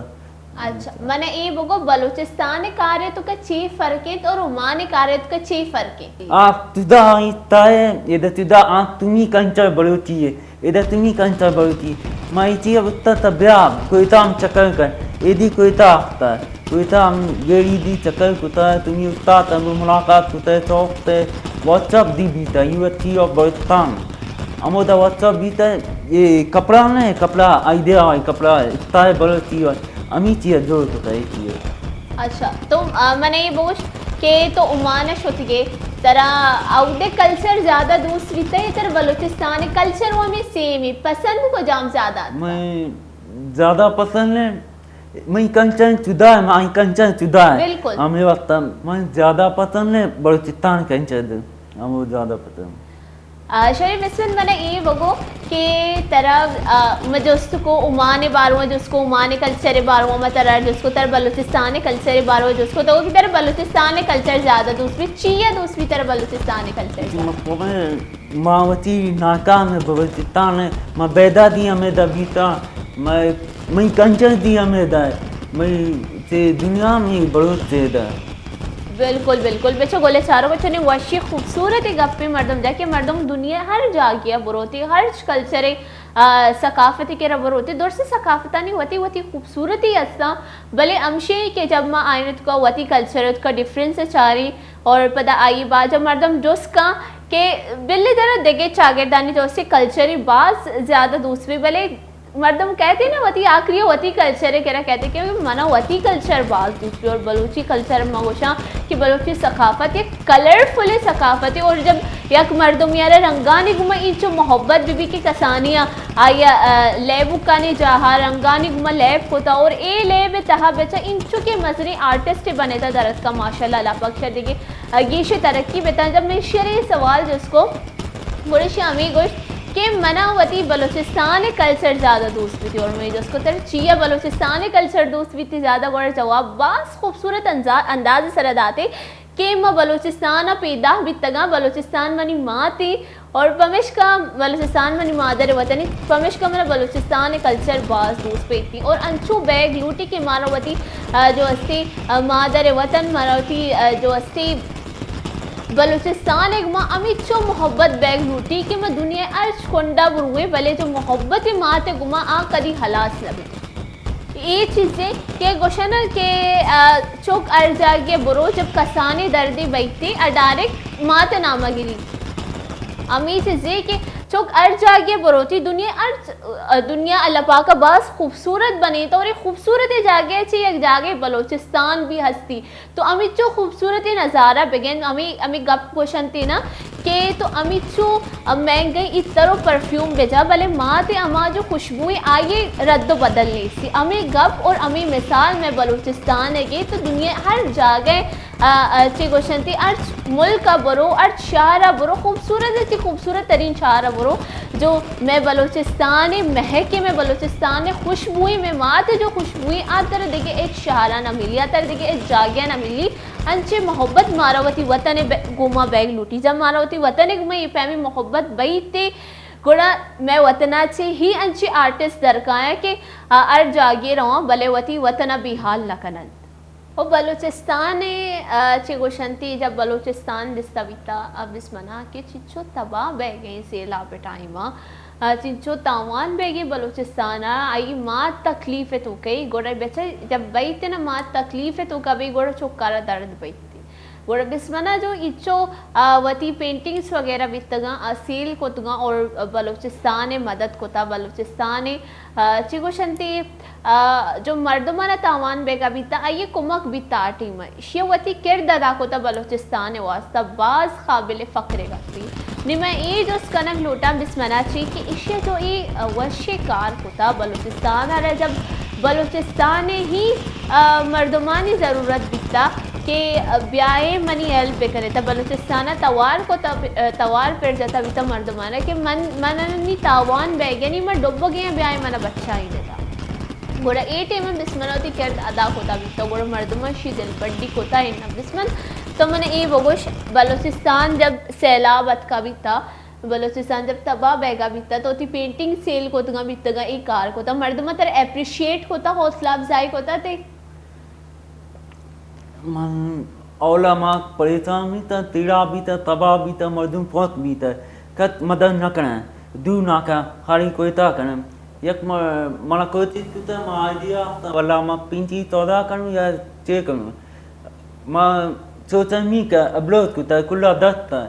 اچھا، من اے بگو بلوچستان کارے تو کا چی فرق ہے اور عمان کارے تو کا چی فرق ہے؟ آ تدا ایتا ہے، ادا تدا آ تمی کنچر بلوچی ہے۔ ادا تمی کنچا بلوچی، ما ایچی اتتا تا بیا کوئٹہ ہم چکر کن، ایدی کوئٹہ آختا، کوئٹہ ہم گیڑی دی چکر کتا، تمی استاد ہم ملاقات کتا، چوک تے واٹس ایپ دی بیتا، یونیورسٹی آف بلوچستان۔ ہمودا واٹس ایپ بیتا، اے کپڑا نے، کپڑا آئیڈیا ہے، کپڑا اتتا ہے بلوچی ہے، ہمی چیز جوڑ کتا ہے چیز۔ اچھا، تو، آ، من اے بوش کہ تو عمان شتگے، ترا اودے کلچر زیادہ دوست بیتا یا ترا بلوچستان کلچر و ہمیں سیم ہی پسند کجام زیادہ آتا؟ میں زیادہ پسند ہے، میں کلچر چدا ہے، میں کلچر چدا ہے۔ بالکل۔ ہمیں وقت میں زیادہ پسند ہے بلوچستان کلچر دے، ہمیں زیادہ پسند۔ آ، شریف اسمت، من اے بگو کہ ترا، آ، ما جست کو عمان بارو جست کو، عمان کلچر بارو ما ترا جست کو، ترا بلوچستان کلچر بارو جست کو، تو کہ ترا بلوچستان کلچر زیادہ دوست بی، چیا دوست بی ترا بلوچستان کلچر زیادہ؟ مطلب ہے، ما وتی ناکام بلوچستان، ما بیدادی ہمیں دبیتا، میں، میں کنچر دی ہمیں دائے، میں تے دنیا میں بلوچ زیدہ۔ بالکل، بالکل۔ بچو گلیں چاروکاں، چونیں وشی خوبصورتیں گپے مردم جا کہ مردم دنیا ہر جاگہے ءَ بروت، ہر کلچرے، آ، ثقافتے کرا بروت، درست ثقافتانی وتی وتی خوبصورتی ہستاں، بلے ہمشی کہ جب ما آئین توکا وتی کلچر توکا ڈفرنس چاریں اور پدا آئی بعد جب مردم جست کاں کہ بلے ترا دگہ چاگردانی جو سے کلچری باز زیادہ دوست بی، بلے مردم کہتے نا وتی آخری وتی کلچر کرا کہتے کہ منا وتی کلچر باز دوست بی اور بلوچی کلچر ما گوشاں کہ بلوچی ثقافت یک کلرفل ثقافت ہے اور جب یک مردم یارا رنگانی گما اینچو محبت بی بی کہ کسانی آ، آیا، آ، لیبکانی جاہا رنگانی گما لیب کتا اور اے لیب تہا بچا اینچو کہ مزنی آرٹسٹ بنیتا درت کا ماشاءاللہ اللہ پاک شر دیگے، آ، گیش ترقی بتا۔ جب میں شرے سوال جس کو گڑا ایشی ہمے گوشت کہ منا وتی بلوچستان ءِ کلچر زیادہ دوست بیتی اور منی جست کو ترا چیا بلوچستان ءِ کلچر دوست بیتی زیادہ، گڑا جواب باز خوبصورت انزا-، انداز ءِ سرا داتے کہ ما بلوچستان ءَ پیداک بیتگاں، بلوچستان منی مات ایں اور پمیشکا بلوچستان منی مادر وطن ایں، پمیشکا منا بلوچستان ءِ کلچر باز دوست بیتی اور انچو بیگ لوٹی کہ مارا وتی، آ، جو استی، آ، مادر وطن مارا وتی، آ، جو استی بلوچستان ءِ گما ہمینچو محبت بیگ لوٹی کہ ما دنیا ءِ ہرچ کنڈا برویں، بلے جو محبت مات ءِ گما آ کدی ہلاس نہ بیت۔ اے چیزے کہ گوشن کہ، آ، چک ہر جاگے برو جب کسانیں دردے بیتے، آ ڈائریکٹ مات ءِ نام ءَ گری۔ ہمے چیزے کہ چک ہر جاگے بروتی دنیا ہر، آ، دنیا اللہ پاک ءَ باز خوبصورت بنیت اور اے خوبصورت جاگے چہ یک جاگے بلوچستان بھی ہستی۔ تو ہمینچو خوبصورتیں نظارہ بگند، ہمے، ہمے گپ گوشنتے نا کہ تو ہمینچو مہنگیں عطر و پرفیوم بجا، بلے مات ءِ ہما جو خوشبوئیں آئی رد و بدل نیستی۔ ہمے گپ اور ہمے مثال مئے بلوچستان ءِ گے تو دنیا ءِ ہر جاگہ، آ، آ، چے گوشنتے، ہر ملک ءَ برو، ہر شہر ءَ برو، خوبصورت چہ خوبصورت ترین شہر ءَ برو، جو مئے بلوچستان ءِ مہک ءَ، مئے بلوچستان ءِ خوشبوئیں، مئے مات ءِ جو خوشبوئیں، آ ترا دگہ ہچ شہر ءَ نہ ملی، آ ترا دگہ ہچ جاگہ ءَ نہ ملی۔ انچیں محبت مارا وتی وطن ءِ بے-، گوما بیگ لوٹی۔ جب مارا وتی وطن ءِ گوما اے پیمیں محبت بیت، گڑا مئے وطن ءَ چہ ہی انچیں آرٹسٹ درکایاں کہ، آ، ہر جاگے رواں، بلے وتی وطن ءَ بے حال نہ کننت۔ و بلوچستان ءَ، آ، چے گوشنتی، جب بلوچستان دستا بیتا، ابس منا کہ چنچو تباہ بیگیں سیلاب ٹائما، آ، چنچو تاوان بیگیں بلوچستان ءَ، آئی مات تکلیف ءِ توکا، گڑا بچہ جب بیت نا مات تکلیف ءِ توکا بی گڑا چکارا درد بیت۔ گڑا بسمنا جو ایچو، آ، وتی پینٹنگز وغیرہ بیتگاں، آ، سیل کتگاں اور بلوچستان ء مدد کتا، بلوچستان ء، آ، چی گوشنتی، آ، جو مردمانا تاوان بیگا بیتا، آئی کمک بیتا آ ٹیم ء۔ ایشی وتی کرد ادا کتا بلوچستان ء واسطہ، باز قابل فخر گپی۔ نی من اے جست کنگ لوٹاں بسمنا چی کہ ایشی جو اے، آ، وشے کار کتا بلوچستان ء را، جب بلوچستان ء ہی، آ، مردمانی ضرورت بیتا کہ بیائے منی ہیلپ بکنے، تا بلوچستان ء توار کو تا، توار پر جتا بیتا مردمانا کہ من، من نی تاوان بیگنی، من ڈبگے بیائے منا بچائینتا۔ گڑا اے ٹائم بسمنا وتی کرد ادا کتا بیتا، گڑا مردمان شی دل بڈی کتا۔ ان بسمن تو من اے بگوش، بلوچستان جب سیلاب اتکا بیتا، بلوچستان جب تباہ بیگا بیتا، تو تی پینٹنگ سیل کتگا بیتگا، اے کار کتا، مردم تر اپریشیٹ کتا، حوصلہ افزائی کتا تے؟ من اولا ما پریشان بیتا، تیڑا بیتا، تباہ بیتا، مردم فوت بیتا، کت مدد نہ کنن، دو ناکا خالی کوئٹہ کنن۔ یک م-، منا کوشش کتا، ما آئیڈیا آتا، ولا ما پینٹی تودا کنو یا چے کنو۔ ما سوشل میڈیا اپلوڈ کتا، کلا دست تا۔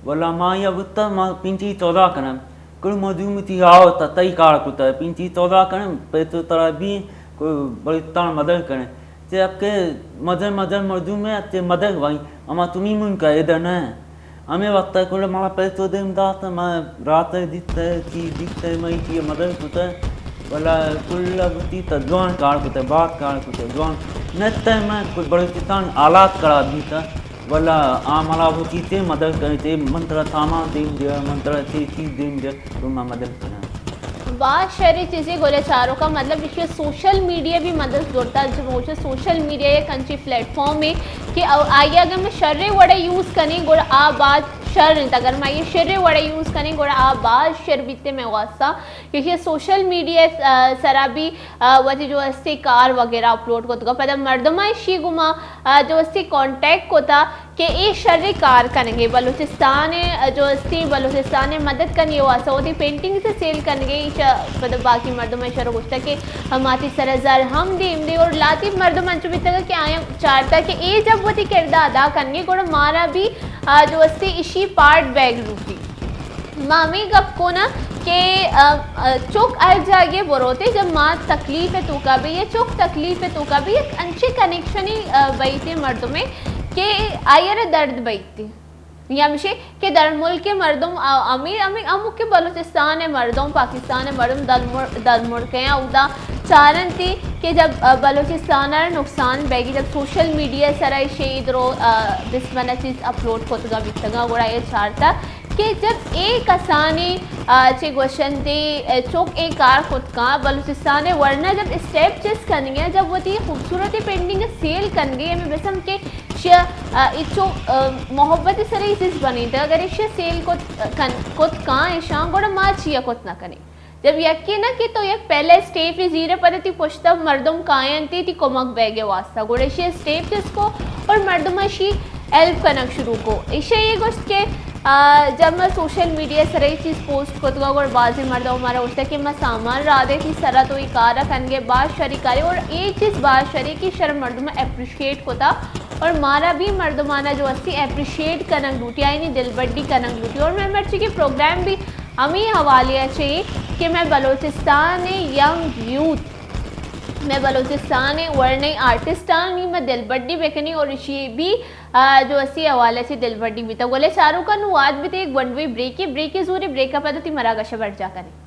ولا ما یا بوتا، ما پینٹی تودا کنن۔ کل مردم تی آو تا تئی کار کتا، پینٹی تودا کنن، پیسو ترا بی، کوئی بلوچستان مدد کنن۔ چے اکے مزن مزن مردم ہے، چے مدد وای، اما تمی من کا ادا نہ۔ ہمیں وقت کل مارا پیسو دیم دات، ما رات دیت، چی دیت، ما چی مدد کتا۔ ولا کل بوتی تا جوان کار کتا، بات کار کتا، جوان۔ نہ تے ما کوئی بلوچستان حالات خراب بیتا۔ ولا آ ملا وہ چیزیں مدد کرے تے، من ترا سامان دیم دیا، من ترا چی چیز دیم دیا، تو ما مدد کرا۔ باز شریں چیزے گلیں چاروکاں، مطلب ایشی سوشل میڈیا بھی مدد زورتا، جو مجھے سوشل میڈیا یک انچی پلیٹ فارم ہے کہ او-، آئی اگر میں شریں وڑے یوز کنیں گڑا آ باز شر انت، اگر ما یہ شریں وڑے یوز کنیں گڑا آ باز شر بیتے میں واسطہ، کیونکہ سوشل میڈیا، آ، سرا بھی، آ، وتی جو استے کار وغیرہ اپلوڈ کتگا، پدا مردماں اشی گما، آ، جو استے کانٹیکٹ کتا کہ اے شر کار کنگے بلوچستان، آ، جو استے بلوچستان مدد کنگے واسطہ وتی پینٹنگ سے سیل کنگے، ایشا پدا باقی مردم ایشا رو گوشتا کہ ہم آتی سر زر ہم دیم دے، اور لاتی مردم انچو بیتگا کہ آیا چارتا کہ اے جب وتی کردار ادا کنگے گڑا مارا بھی، آ، جو استے اشی پارٹ بیگ لوٹی۔ ما ہمے گپ کناں کہ، ا، ا، چک ہر جاگے بروتے، جب ما تکلیف توکا بی یا چک تکلیف توکا بی، یک انچے کنیکشنی، ا، بیتے مردمے کہ آئیے درد بیتے۔ یا ہمشے کہ در ملک مردم، ا، ہمے، ہمے، ہمو کہ بلوچستان مردم، پاکستان مردم در مر-، در ملک ہیں، اودا چارنتی کہ جب، ا، بلوچستان نقصان بیگی، جب سوشل میڈیا سرا شے درو، ا، بسمنا چیز اپلوڈ کتگا بیتگا، گڑا یہ چارتا کہ جب اے کسانی، آ، چے گوشنتے، آ، چک اے کار کت کاں، بلوچستان ورنا جب اسٹیپ چست کنگے، جب وتی خوبصورت پینٹنگ سیل کنگے، ہمیں بسم کہ شیا، آ، اچو، آ، محبت سرے چیز بنیتا، اگر ایشیا سیل کت کن، کت کاں ایشاں، گڑا ما چیا کت نہ کنیں۔ جب یکے نہ کہ تو یک پہلے اسٹیپ زیرے، پدا تی پشتا مردم کاینتی تی کمک بیگے واسطہ، گڑا ایشی اسٹیپ چست کو اور مردم اشی ہیلپ کنگ شروع کو۔ ایشی یہ گوشت کہ، آ، جب ما سوشل میڈیا سرا یہ چیز پوسٹ کتگا، گڑا بازی مردم مارا گوشتا کہ ما سامان را دے تی سرا تو یہ کارا کنگے، باز شری کاری، اور یہ چیز باز شری کہ شر مردم اپریشیٹ کتا اور مارا بھی مردمانا جو استی اپریشیٹ کنگ لوٹی، آئینی دلبڈی کنگ لوٹی۔ اور میں مرچی کہ پروگرام بھی ہمے حوالے ء چہ کہ مئے بلوچستان ء ینگ یوتھ، مئے بلوچستان ء ورنائیں آرٹسٹانی مئے دلبڈی بکنی اور اشی بھی، آ، جو اسی حوالے سے دلبڈی بیتا۔ گلے چاروکاں نوں واد بیتے یک گونڈوے بریکے، بریکے زورے، بریک ء پد وتی مراگش ء برجا کنیں۔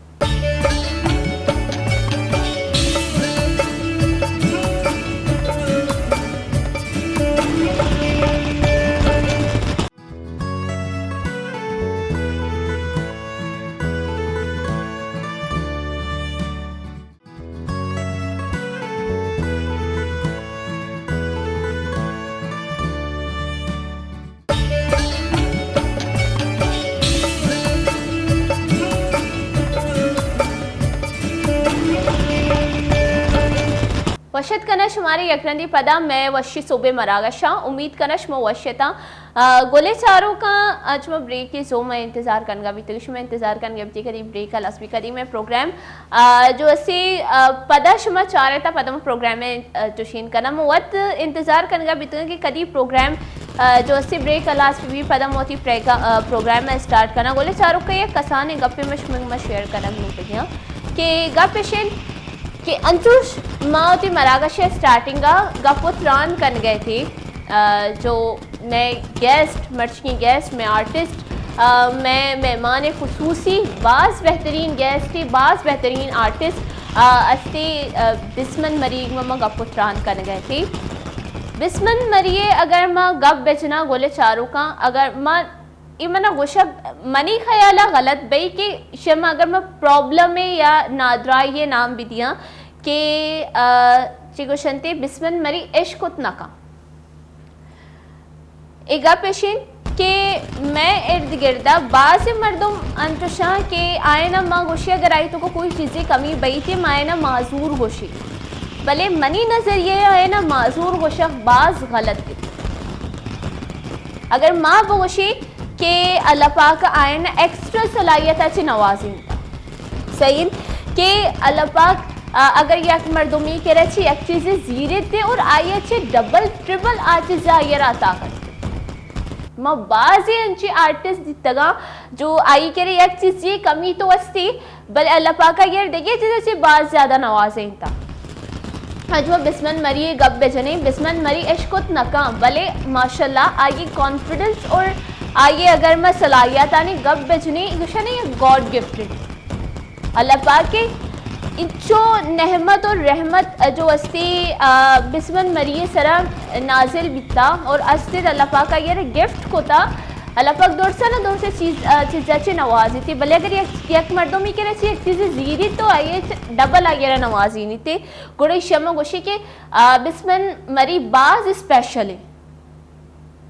وش اتک کناں شمارے یک رندے پدا مئے وشی صبح مراگشاں۔ امید کناں شما وش اتاں۔ آ، گلیں چاروکاں، آ، شما بریکے زوم ء انتظار کنگا بیتگ، شما انتظار کنگا بیتگ کدی بریک ہلاس بی، کدی مئے پروگرام، آ، جو اسے، آ، پدا شما چارے تا پدا ما پروگرام ء، آ، چوشین کناں۔ ما وت انتظار کنگا بیتگ کہ کدی پروگرام آ، جو استی بریک ہلاس بی، پدا ما وتی پریگا-، آ، پروگرام ءَ اسٹارٹ کناں۔ گلیں چاروکاں، یک کسانیں گپے من شمئے گوما شیئر کنگ لوٹگیاں کہ گپ اش انت کہ انچوش ما وتی مراگش ءِ اسٹارٹنگ ءَ گپ ءُ تران کنگ ءَ اتیں، آ، جو مئے گیسٹ، مرچی گیسٹ، مئے آرٹسٹ، آ، مئے مہمان خصوصی، باز بہترین گیسٹ، باز بہترین آرٹسٹ، آ، استی، آ، بسمن مری گوما ما گپ ءُ تران کنگ ءَ اتیں۔ بسمن مری ءِ اگر ما گپ بجناں گلیں چاروکاں، اگر ما، اے منا گوشگ، منی خیال ءَ غلط بئی کہ شما اگر ما پرابلم ءِ یا نادراہی ءِ نام بدیاں کہ، آ، چی گوشنتی بسمن مری عشق کت نہ کن۔ اے گپ اش انت کہ مئے ارد گرد ءَ بازیں مردم انچوشاں کہ آیان ءَ ما گوشی اگر آئی توکا کوئی چیزے کمی بئیت ما آیان ءَ معذور گوشی، بلے منی نظریہ ءَ آیان ءَ معذور گوشگ باز غلط انت۔ اگر ما بگوشی کہ اللہ پاک آیان ءَ ایکسٹرا صلاحیت ءَ چہ نوازینت، صحیح انت کہ اللہ پاک، آ، اگر یک مردمی کرا چہ یک چیزے زیریت اور آئی ءَ چہ ڈبل ٹربل آ چیز آئی ءَ را عطا کنت۔ ما بازیں انچیں آرٹسٹ دیتگاں جو آئی کرا یک چیزے کمی تو استی، بلے اللہ پاک آئی ءَ را دگہ چیز ءَ چہ باز زیادہ نوازینتا۔ اج ما بسمن مری ءِ گپ بجنیں، بسمن مری عشق کت نہ کن، بلے ماشاءاللہ آئی کانفیڈنس اور آئی اگر ما صلاحیتانی گپ بجنیں، گوشنیں یک گاڈ گفٹڈ۔ اللہ پاک ءِ انچو نعمت اور رحمت جو استی، آ، بسمن مری ءِ سرا نازل بیتا اور استی اللہ پاک آئی ءَ را گفٹ کتا۔ اللہ پاک درسا نہ درسیں چیز، آ، چیزا چہ نوازیتی، بلے اگر یک، یک مردمی کرا چہ یک چیزے زیریت تو آئی ءَ چہ ڈبل آئی ءَ را نوازینیتی۔ گڑا ایشی ءَ ما گوشی کہ، آ، بسمن مری باز اسپیشل انت۔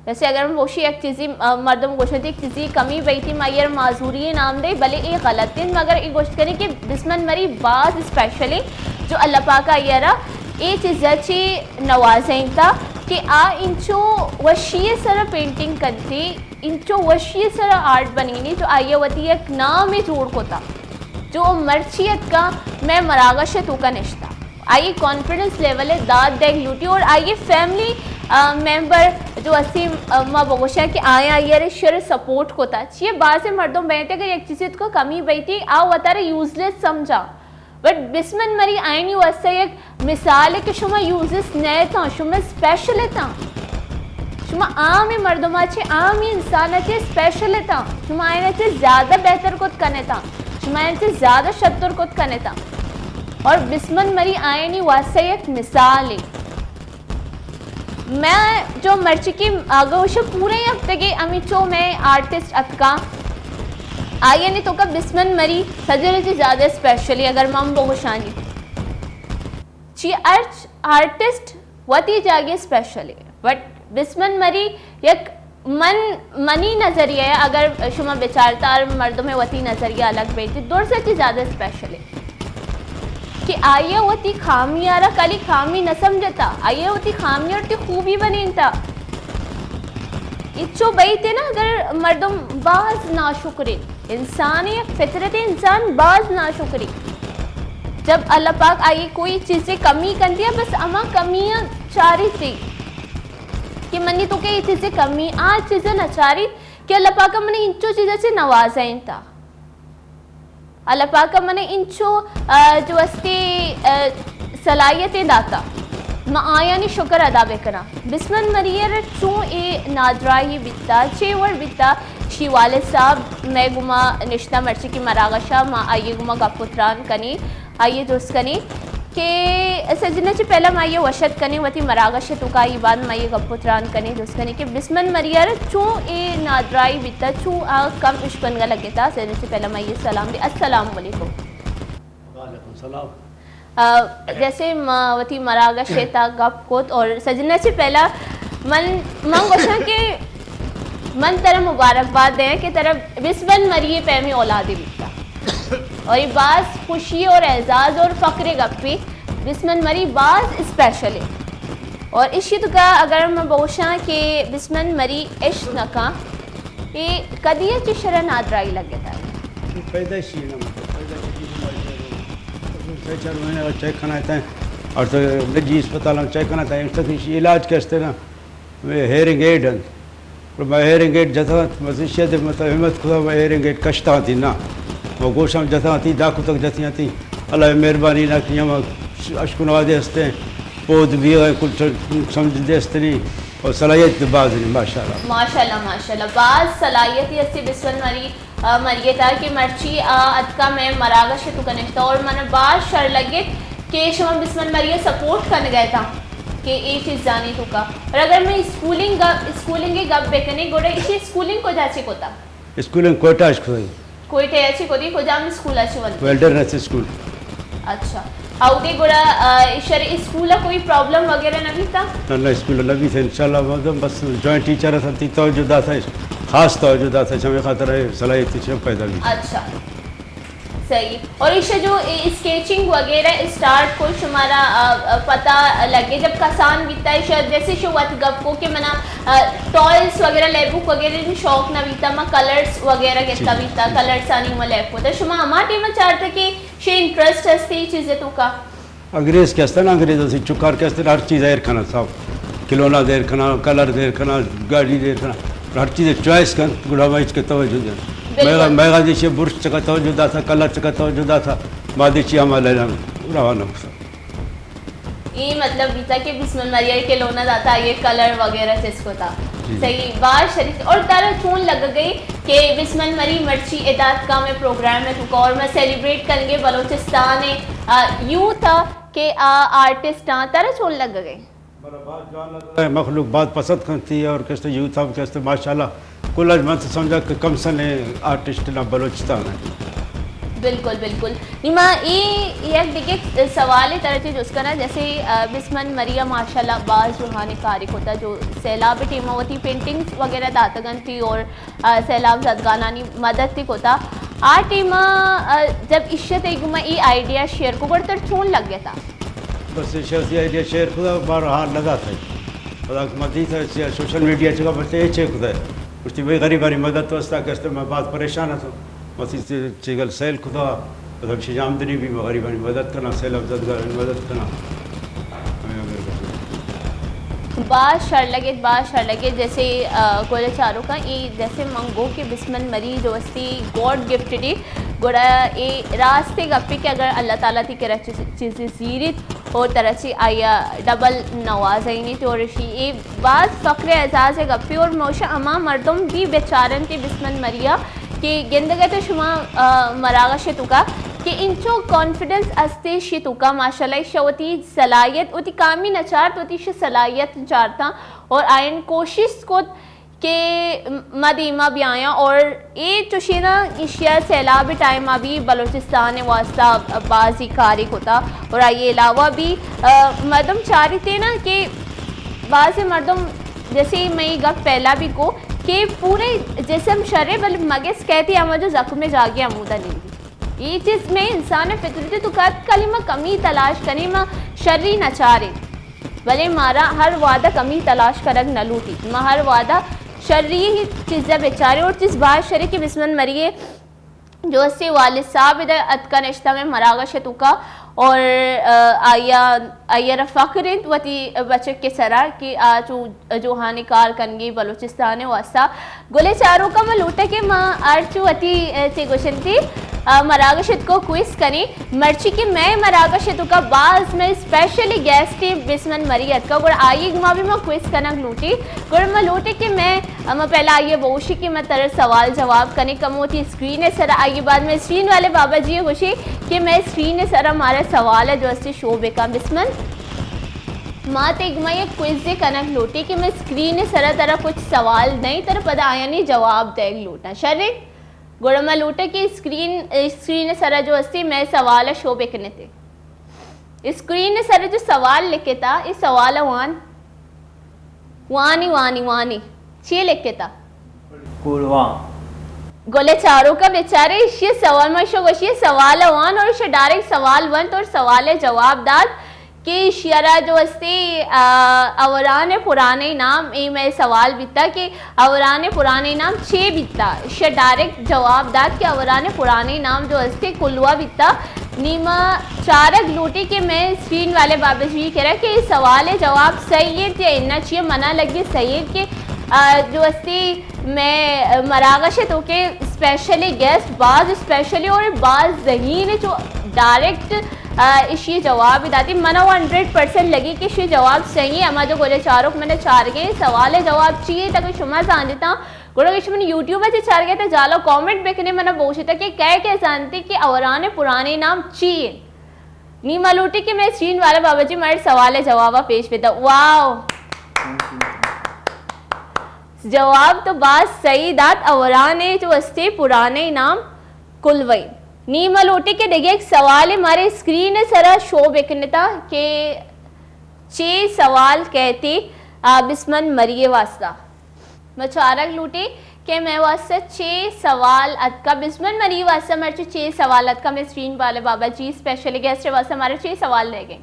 جیسے اگر ہم گوشی یک چیزے، آ، مردم گوشنت یک چیزے کمی بئیتی ما آئی ءَ را معذوری نام دے، بلے اے غلط انت۔ مگر اے گوشت کنی کہ بسمن مری باز اسپیشل انت جو اللہ پاک آئی ءَ را اے چیزا چہ نوازینتا کہ آ انچو وشی ءِ سرا پینٹنگ کنتی، انچو وشی ءِ سرا آرٹ بنینی جو آئی ءَ وتی یک نامے جوڑ کتا۔ جو مرچی اتکا مئے مراگش ءِ توکا نشتا۔ آئی کانفیڈنس لیول ءَ داد دیگ لوٹی اور آئی فیملی، آ، ممبر جو استی، آ، ما بگوشاں کہ آیاں آئی ءَ را شر سپورٹ کتا۔ چیئے بازیں مردم بینت اگر یک چیزے توکا کمی بئیتی آ وتارا یوزلیس سمجھا۔ بٹ بسمن مری آیانی واسطہ یک مثال ہے کہ شما یوزلیس نہ اتاں، شما اسپیشل اتاں۔ شما عام مردما چہ، عام انسانا چہ اسپیشل اتاں۔ شما آیانا چہ زیادہ بہتر کت کن اتاں۔ شما آیانا چہ زیادہ شتر کت کن اتاں۔ اور بسمن مری آیانی واسطہ یک مثال ہے۔ میں جو مرچی کہ آگوش پورے ہفتگے ہمینچو مئے آرٹسٹ اتکا، آئیانی توکا بسمن مری سجل چہ زیادہ اسپیشلی اگر من بگوشانی۔ چی ہرچ آرٹسٹ وتی جاگے اسپیشلی، بٹ بسمن مری یک من، منی نظریہ ءَ اگر شما بچارتا، ہر مردم ءِ وتی نظریہ الگ بیتی، درست چی زیادہ اسپیشل ہے کہ آئی ءَ وتی خامی ءَ را کلی خامی نہ سمجھتا، آئی ءَ وتی خامی ءَ وتی خوبی بنینتا۔ اچو بیتے نا، اگر مردم باز ناشکرے، انسان یک فطرت، انسان باز ناشکرے۔ جب اللہ پاک آئی کوئی چیزے کمی کندیا، بس اما کمی چاری تھی۔ کہ منی توکا اے چیزے کمی، آ چیزے نچاری کہ اللہ پاک ءَ منا انچو چیزے چہ نوازینتا۔ اللہ پاک ءَ منا انچو، آ، جو استی، آ، صلاحیتیں داتا۔ ما آیانی شکر ادا بکناں۔ بسمن مری ءَ را چون اے نادراہی بیتا، چے وڑ بیتا، شی والد صاحب مئے گوما نشتہ مرچی کہ مراگشا ما آئی گوما گپ و تران کنی۔ آئی ءَ جست کنیں کہ سجنا چہ پہلا ما آئی ءَ وش اتک کنیں، وتی مراگش ءِ توکا، آئی بعد ما آئی ءَ گپ و تران کنیں، جست کنیں کہ بسمن مری ءَ را چون اے نادراہی بیتا، چون آ کم اشکنگا لگتا۔ سجنا چہ پہلا ما آئی ءَ سلام دے، السلام علیکم۔ وعلیکم السلام۔ آ، جیسے ما وتی مراگش ءِ تا گپ کت اور سجنا چہ پہلا من، من گوشاں کہ من ترا مبارکباد دیاں کہ ترا بسمن مری ءِ پیمیں اولادے بیتا۔ اور اے باز خوشی اور اعزاز اور فخر ءِ گپے، بسمن مری باز اسپیشل ہے۔ اور اشی توکا اگر من بگوشاں کہ بسمن مری عشق نہ کن، اے کدی ءَ چہ شرا نادراہی لگتا؟ پیدائشی ہے نا، مطلب، پیدائشی چیز ہماری ہے۔ چھ چار مہینے کا چیک کرنا ہے، اور تو نجی اسپتال میں چیک کرنا ہے، اس تک علاج کرتے نا، ہیئرنگ ایڈ ہے۔ ما ایرنگ گیٹ جتا، مزیشیا دے مت ہمت کتا، ما ایرنگ گیٹ کشتا تھی نا، ما گوشم جتا تھی، دا کتک جتی تھی۔ اللہ مہربانی نا کہ ہم اشکن وادے ہستے، پود بھی ہے، کل سمجھ دے ہستنی، اور صلاحیت دے باز نہیں، ماشاءاللہ۔ ماشاءاللہ، ماشاءاللہ، باز صلاحیتی ہستی بسمن مری، آ، مریتا کہ مرچی آ اتکا میں مراگش تو کنشتا اور من باز شر لگت کہ شما بسمن مریا سپورٹ کن گئے تا کہ اے چیز جانی تو کا۔ اور اگر میں اسکولنگ گپ، اسکولنگ گپ بکنے، گوڑا اسی اسکولنگ کجا چے کوتا؟ اسکولنگ کوئٹہ اش کھوئی۔ کوئٹہ اچ کدی کجام اسکول اچ ونت؟ ویلڈرنس اسکول۔ اچھا۔ اودے گڑا، آ، شر اسکول کوئی پرابلم وغیرہ نہ بیتا؟ نہ، نہ، اسکول نہ بیتا، انشاءاللہ، مطلب، بس جوائنٹ ٹیچر ہستی توجہ داتا، خاص توجہ داتا، ہمیں خاطر ہے صلاحیت چیز پیدا بھی۔ اچھا۔ صحیح۔ اور ایشا جو اسکیچنگ وغیرہ اسٹارٹ کو شمارا، آ، آ، پتہ لگے جب کسان بیتا ہے، شاید جیسے شو وت گپ کو کہ منا، آ، ٹوائز وغیرہ لیبوک وغیرہ نی شوق نہ بیتا، ما کلرز وغیرہ گتا بیتا، کلرز آنی ما لیب کو تا۔ شما ہما ٹائم چارتا کہ شے انٹرسٹ ہستی چیزیں تو کا؟ انگریز کہ ہستا نا، انگریز اسی چکار کہ ہستا نا، ہر چیز ایر کنا، سب کھلونا دیر کنا، کلر دیر کنا، گاڑی دیر کنا، ہر چیز چوائس کن، گڑا ما ہچ کہ توجہ دین۔ بالکل۔ میغا، میغا دیشے برش چکا توجہ داتا، کلر چکا توجہ داتا، ما دیشی ہما لینا روانہ کتا۔ اے مطلب بیتا کہ بسمن مریا کھلونا داتا، یہ کلر وغیرہ چیز کو تا۔ جی۔ صحیح، باز شریف۔ اور تارا چون لگ گئی کہ بسمن مری مرچی ادات کا میں پروگرام میں تو اور میں سیلیبریٹ کریں گے بلوچستان، آ، یوتھ، آ، کہ آ آرٹسٹ آں، ترا چون لگ گئے؟ مخلوق باز پسند کنتی اور کستے یوتھ ہم کستے ماشاءاللہ کل اج من تو سمجھا کہ کم سن آرٹسٹ نہ بلوچستان ہے۔ بالکل، بالکل۔ نیما اے یک دیگہ سوال ہے ترا چے جست کنا، جیسے، آ، بسمن مریا ماشاءاللہ باز جوہانی کاری کوتا جو سیلاب ٹیما وتی پینٹنگز وغیرہ داتگنتی اور آ، سیلاب زدگانانی مدد تی کتا۔ آ ٹیم ء، آ، جب ایشی ء تئی گوما ای آئیڈیا شیئر کو گڑا تر چون لگ گتا؟ بس ایشی ء آئیڈیا شیئر کتا، بار حال نہ داتا۔ پدا کہ ما دیتا سوشل میڈیا چکا پرچے اے چے کتا۔ گوشتی بھئی غریبانی مدد واسطہ کہ است، ما باز پریشان اتوں۔ ما چی، چی، چیگل سیل کتا۔ پدا ہمشی آمدنی بھی ما غریبانی مدد کنا، سیلاب زدگارانی مدد کنا۔ باز شر لگت، باز شر لگت۔ جیسے، آ، گل چاروکاں، اے جیسے من گو کہ بسمن مری جو استی گاڈ گفٹڈ ای، گڑا اے راستے گپی کہ اگر اللہ تعالیٰ تی کرا چیز، چیزے زیریت اور ترا چی آیا ڈبل نوازینیت اور اشی اے باز فخر اعزاز گپی اور موشا ہما مردم بھی بیچارنتی بسمن مریا کہ گندگت شما، آ، مراگش توکا کہ انچو کانفیڈنس استے شی توکا، ماشاءاللہ، ایشا وتی صلاحیت، وتی کامی نہ چارت، وتی ایشی صلاحیت چارتاں اور آئین کوشست کت کہ ما دیما بیایاں اور اے چوشینا ایشیا سیلاب ٹائم ابھی بلوچستان واسطہ بازی کاری کتا اور آئی علاوہ بھی، آ، مردم چاری تے نا کہ بعض مردم جیسے میں یہ گپ پہلا بھی کو کہ پورے جسم شرے بل مگس کہتی ہما جو زخم جاگے ہمودا نہیں دی۔ یہ چیز میں انسان فطرت تو کت کلی ما کمی تلاش کنی، ما شری نہ چارے، بلے مارا ہر وعدہ کمی تلاش کرگ نہ لوٹی، ما ہر وعدہ شری ہی چیزا بچارے اور چیز باز شری کہ بسمن مریے جو اسے والد صاحب ادھر اتکا نشتہ میں مراگش توکا اور، آ، آیا، آیا را فخر انت وتی بچک کے سرا کہ آ چو جوہانی کار کنگی بلوچستان واسطہ۔ گلے چاروکا ما لوٹا کہ ما ہر چو وتی، اے، چے گوشنتی، آ، مراگش اتکو کوئز کنی۔ مرچی کہ میں مراگش اتکا باز میں اسپیشلی گیسٹ بسمن مری اتکا، گڑا آئی ما بھی ما کوئز کنگ لوٹی۔ گڑا ما لوٹے کہ میں، آ، ما پہلا آئیے بوشی کہ میں تر سوال جواب کنی کموتی اسکرین سر، آئیے بعد میں اسکرین والے بابا جی گوشی کہ میں اسکرین سر ہمارا سوال ہے جو اسے شو بکا بسمن۔ ما تئی گوما یک کوئزے کنگ لوٹی کہ میں اسکرین سرا ترا کچھ سوال دئیں، ترا پدا آیانی جواب دئیگ لوٹاں۔ شریں؟ گڑا ما لوٹاں کہ اسکرین، اسکرین سرا جو استی میں سوال شو بکنتے۔ اسکرین سرا جو سوال لکھتا، اے سوال وان۔ وانی، وانی، وانی۔ چی لکھتا؟ کولواں۔ گلے چاروکا بیچارے ایشی سوال، ما ایشو گوشی سوال وان اور ایشو ڈائریکٹ سوال ونت اور سوال جواب دات کہ ایشی را جو استی، آ، اوران پرانے نام، اے میں سوال بیتا کہ اوران پرانے نام چے بیتا؟ ایشی ڈائریکٹ جواب دات کہ اوران پرانے نام جو استی کلوا بیتا۔ نی ما چارگ لوٹی کہ میں اسکرین والے بابا جی کرا کہ اے سوال جواب صحیح ہے یا انا چیئے منا لگی صحیح ہے کہ آ، جو استی میں مراگش ہے تو کہ اسپیشلی گیسٹ باز اسپیشلی اور باز ذہین ہے جو ڈائریکٹ، آ، اشی جواب داتی۔ منا ہنڈریڈ پرسینٹ لگی کہ اشی جواب صحیح ہے۔ اما جو گولے چاروک من چار گئے سوال جواب چیئے تاکہ شما زانتا۔ گڑا کہ شما یوٹیوب چے چار گئے تا جالا کامنٹ بکنے منا بوشتا کہ کئے کئے زانتی کہ اوران پرانے نام چیئے۔ نی ما لوٹی کہ میں اسکرین والا بابا جی مارے سوال جواب پیش بدا۔ واو! جواب تو باز صحیح دات، اورانے جو استے پرانے نام کلوئی۔ نی ما لوٹی کہ دیگه ایک سوال مارے اسکرین سرا شو بکنتا کہ چے سوال کہتے، آ، بسمن مریے واسطہ۔ ما چارگ لوٹی کہ مئے واسطہ چے سوال اتکا۔ بسمن مری واسطہ مرچی چے سوال اتکا؟ مئے اسکرین والے بابا جی اسپیشل گیسٹ واسطہ مارا چے سوال دے گئے؟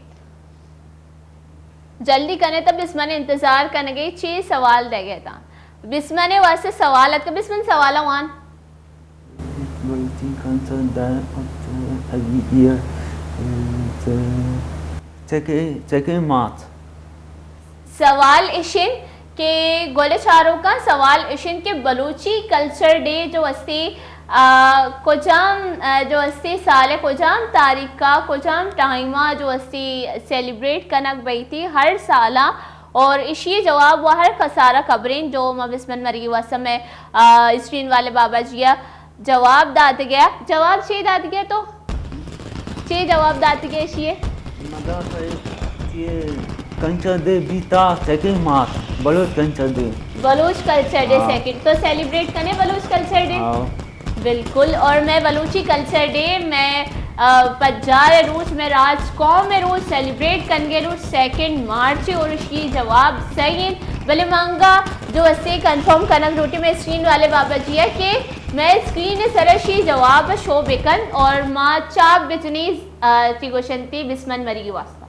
جلدی کنے تا بسمن انتظار کنگے چے سوال دے گئے تا۔ بسمن واسطہ سوال اتکا۔ بسمن سوال وان۔ Balochi culture day of the year, چکے، چکے مارچ۔ سوال اشن کہ گل چاروکاں سوال اشن کہ بلوچی کلچر ڈے جو استے، آ، کجام، آ، جو استے سال کجام تاریخ کا کجام ٹائم جو استے سیلیبریٹ کنگ بیتی ہر سالا، اور اشی جواب و ہر کسارا خبریں جو ما بسمن مری واسم، آ، اسکرین والے بابا جی جواب دات گیا۔ جواب چے دات گیا تو؟ چے جواب دات گیا اشیے؟ مدار صاحب، یہ کلچر ڈے بیتا second March, Baloch culture day. Baloch culture day ہاں۔ سیکنڈ۔ تو سیلیبریٹ کنے بلوچ کلچر ڈے؟ ہاں۔ بالکل، اور میں بلوچی کلچر ڈے، میں، آ، پجار روچ، میں راج قوم روچ سیلیبریٹ کنگے روچ سیکنڈ مارچ اور اشی جواب صحیح ہیں۔ بلے منگا جو اسے کنفرم کنگ لوٹی میں اسکرین والے بابا جی ہے کہ مئے اسکرین سرا شی جواب شو بکن اور ما چاپ بجنی، آ، چی گوشنتی بسمن مری واسطہ۔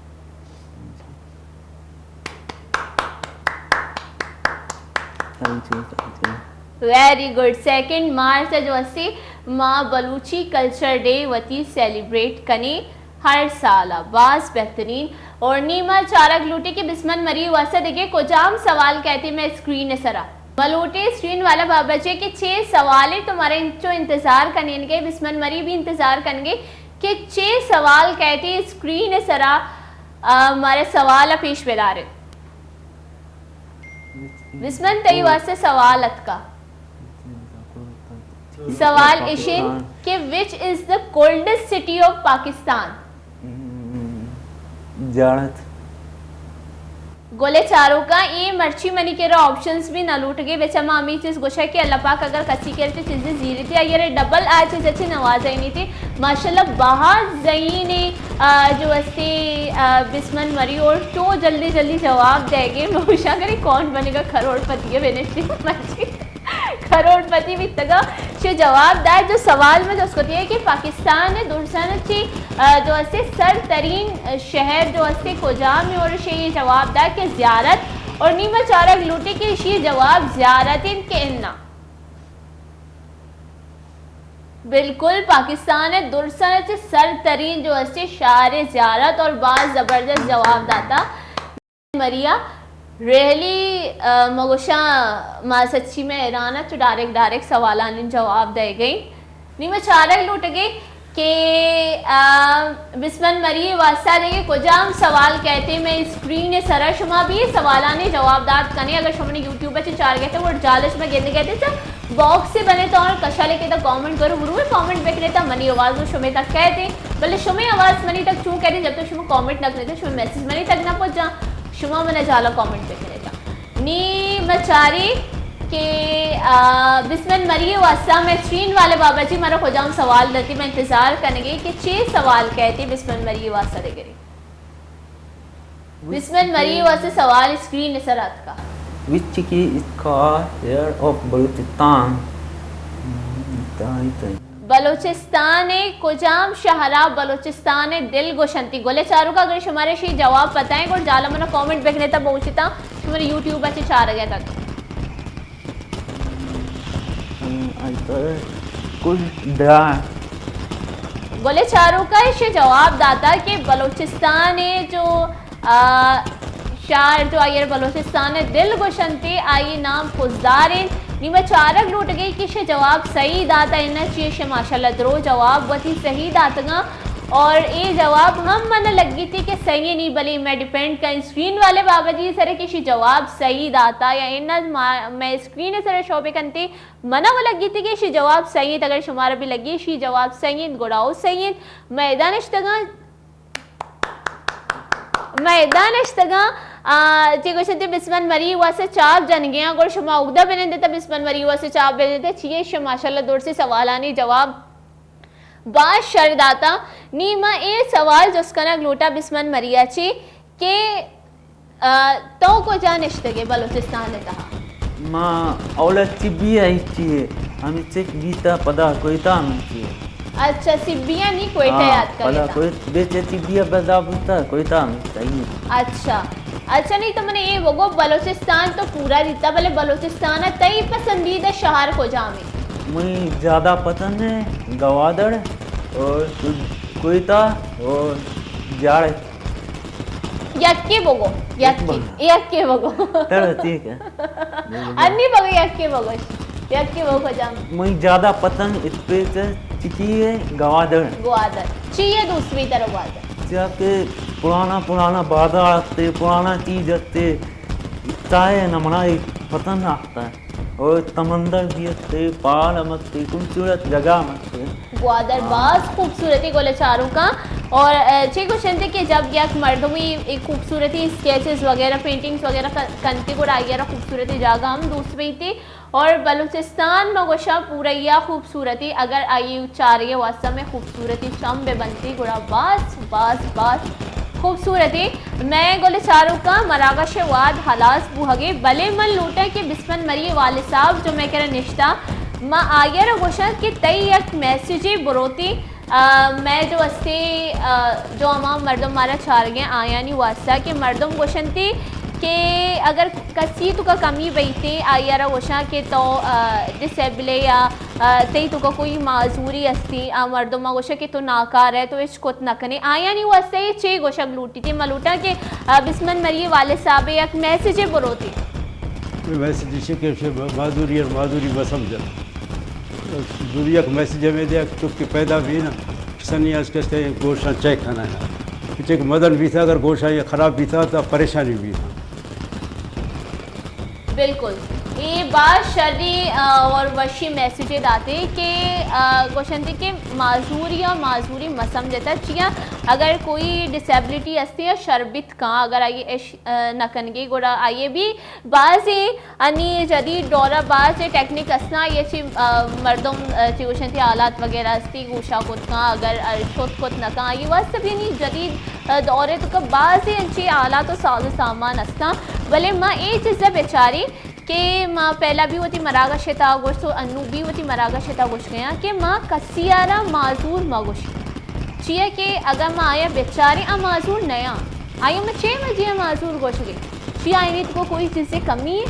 Very good. سیکنڈ مارچ جو اسی ما بلوچی کلچر ڈے وتی سیلیبریٹ کنی۔ ہر سال ء باز بہترین۔ اور نی ما چارگ لوٹی کہ بسمن مری واسطہ دگہ کجام سوال کہتے میں اسکرین سرا۔ ما لوٹے اسکرین والا بابا چے کہ چے سوالے تو مارے انچو انتظار کنین گے، بسمن مری بھی انتظار کنگے کہ چے سوال کہتے اسکرین سرا، آ، مارے سوال پیش بدارے۔ بسمن تئی واسطے سوال اتکا۔ سوال اشین کہ which is the coldest city of Pakistan؟ جاڑت۔ گلے چاروکاں، اے مرچی منی کرا آپشنز بھی نہ لوٹگے، بچا ما ہمیں چیز گوشا کہ اللہ پاک اگر کسی کرتے چیزیں زیرتی آئی ارے ڈبل آ چیز اچھے نوازینی تھی۔ ماشاءاللہ بہت زہین، آ، جو استے، آ، بسمن مری اور چو جلدی جلدی جواب دے گے۔ میں گوشا کرے کون بنے گا کروڑ پتی ہے بنشتی مرچی۔ کروڑ پتی بیتگا۔ چہ جواب دات جو سوال میں جست کتی ہے کہ پاکستان درسن چی، آ، جو استے سر ترین شہر جو استے کجام ہے اور شے یہ جواب دات کہ زیارت۔ اور نی ما چارگ لوٹی کہ شی جواب زیارت ان کہ انا۔ بالکل، پاکستان درسن چی سر ترین جو استے شہر زیارت اور باز زبردست جواب داتا۔ مریا ریلی، آ، مگوشاں ما سچی میں حیران ء چو ڈائریکٹ، ڈائریکٹ سوالانی جواب دے گئی۔ نی میں چارگ لوٹگے کہ، آ، بسمن مری واسطہ دے کہ کجام سوال کہتے میں اسکرین سرا شما بھی سوالانی جواب دات کنے۔ اگر شما نے یوٹیوب چے چار گئے تھے وہ جالش میں گند گئے تھے تو باکس سے بنے تو اور کشا لے کے تو کامنٹ کرو، ضرور کامنٹ بکنے تا منی آواز وہ شمے تک کہتے، بلے شمے آواز منی تک چون کہتے جب تک شما کامنٹ نہ کرتے شما میسج منی تک نہ پہنچا۔ شما من جالا کامنٹ بکنے تا۔ نی مچاری کہ، آ، بسمن مری واسطہ میں اسکرین والے بابا جی مارا کجام سوال دتی، میں انتظار کنگے کہ چے سوال کہتے بسمن مری واسطہ دے گری۔ بسمن مری واسطہ سوال اسکرین سر آتکا۔ وچ کی اسکا ایئر آف بلوچستان۔ بلوچستان کجام شہرا بلوچستان دل گوشنتی؟ گلے چاروکا اگر شمارے شی جواب پتہ ہے گڑ جالا منا کامنٹ بکنے تا بوچتا شمارے یوٹیوب اچے چارگے تک۔ گلے چاروکا ایشی جواب داتا کہ بلوچستان جو، آ، شاعر جو آئی ءَ را بلوچستان ءِ دل گوشنتے، آئی ءِ نام خضدار انت۔ نی ما چارگ لوٹگے کہ شے جواب صحیح داتا اناں چی؟ شے ماشاءاللہ درو جواب وتی صحیح داتگاں، اور اے جواب ہم من لگیتی کہ صحیح نی، بلے میں ڈیپینڈ کن اسکرین والے بابا جی سر کہ شے جواب صحیح داتا یا اناں۔ ما، میں اسکرین سر شو بکنتے، منا وہ لگیتی کہ شے جواب صحیح انت۔ اگر شمارا بھی لگی شے جواب صحیح انت، گڑا او صحیح انت۔ میں ادا نشتگاں، میں ادا نشتگاں، آ، چی گوشنتے بسمن مری واسطہ چاپ جنگیاں، گڑا شما اگدہ بنندے تا بسمن مری واسطہ چاپ بنندے تا، چیئے شما ماشاءاللہ درسیں سوالانی جواب باز شر داتا۔ نی ما اے سوال جست کنگ لوٹا بسمن مریا چی کہ، آ، تو کجا نشتگے بلوچستان تہا؟ ما اولا چبی ءَ ہچی ءَ، ہمے چک بیتا پدا کوئٹہ ہمچی ءَ۔ اچھا، سبی ءَ نی کوئٹہ ہاں، یاد پدا کرتا۔ کوئٹ-، بیچ چبی ءَ بدا بوتا، کوئٹہ ہمچی ءَ۔ اچھا، اچھا، نی تو منے اے بگو بلوچستان تو پورا دیتا، بلے بلوچستان ءَ تئی پسندیدہ شہر کجام ہے؟ مئی زیادہ پسند ہے گوادر اور کوئٹہ اور جاڑے۔ یکے بگو، یکے، بگو۔ یکے بگو۔ چلو، ٹھیک ہے۔ انی بگو، یکے بگو۔ یکے بگو جام۔ مئی زیادہ پسند اسپیس ہے، چکی ہے گوادر۔ گوادر۔ چی ہے دوسری طرف گوادر؟ چیا کہ پرانا، پرانا بازار آتے، پرانا چیز آتے، چاہے نمنا پسند آتا ہے۔ اور سمندر بھی ہستے، پہاڑ ہم ہستے، خوبصورت جگہ ہم ہستے۔ گوادر ہاں۔ باز خوبصورتی گل چاروکاں۔ اور، اے، چے گوشنتے کہ جب یک مردمی ایک خوبصورتی اسکیچز وغیرہ، پینٹنگز وغیرہ ک-، کنتے گڑا آئی را خوبصورتی جاگہ ہم دوست بیتے۔ اور بلوچستان ما گوشاں پوریا خوبصورتی، اگر آئی چارے واسطہ میں خوبصورتی چم بہ بنتی گڑا باز، باز، باز خوبصورتی۔ میں گل چاروکاں مراگش واد ہلاس بوہگے، بلے من لوٹاں کہ بسمن مری والد صاحب جو میں کرا نشتا، ما آئی را گوشاں کہ تئی یک میسجے بروتی، آ، میں جو استے، آ، جو ہما مردم مارا چارگیں آیانی واسطہ کہ مردم گوشنتی کہ اگر کسی تو کا کمی بیتے آئی را گوشاں کہ تو، آ، ڈسیبلے یا، آ، تئی تو کا کوئی معذوری استی، آ مردم گوشاں کہ تو ناکار ہے، تو ہچ کت نہ کنے۔ آیانی واسطہ یہ چے گوشگ لوٹی؟ تے ما لوٹاں کہ، آ، بسمن مری والد صاحب یک میسج بروتی۔ میسج اسی کہ معذوری اور معذوری بسمجھت۔ دوری یک میسج ہمیں دیا کہ چک کہ پیدا بھی نا، کسانی از کستے گوشاں چیک کھانا ہے۔ چک مدن بیتا، اگر گوشاں یہ خراب بیتا تو پریشانی بیتا۔ بالکل۔ یہ باز شری، آ، اور وشی میسج داتے کہ، آ، گوشنتے کہ معذوری یا معذوری مسمجھتا چیا، اگر کوئی ڈسیبلٹی استی یا شربت کان، اگر آئی اش، آ، نکنگی گڑا آئی بھی بازیں انی جدید دور ء باز ٹیکنیک استاں، یہ چی، آ، مردم، آ، چی گوشنتی آلات وغیرہ استی گوشا کت کن، اگر، آ، شت کت نہ کن، آئی واسطہ بھی انی جدید، آ، دور ء تو کہ بازیں انچی آلات و ساز و سامان استاں، بلے ما اے چیز ء بچاری کہ ما پہلا بھی وتی مراگش تا گوشت و انو بھی وتی مراگش تا گوش گیا کہ ما کسی آرا معذور ما گوشی، چیئے کہ اگر ما آیا بچاریں آ معذور نیاں، آیا ما چے وجہ معذور گوش گئے؟ چی آئینی تو کوئی چیزیں کمی ہے؟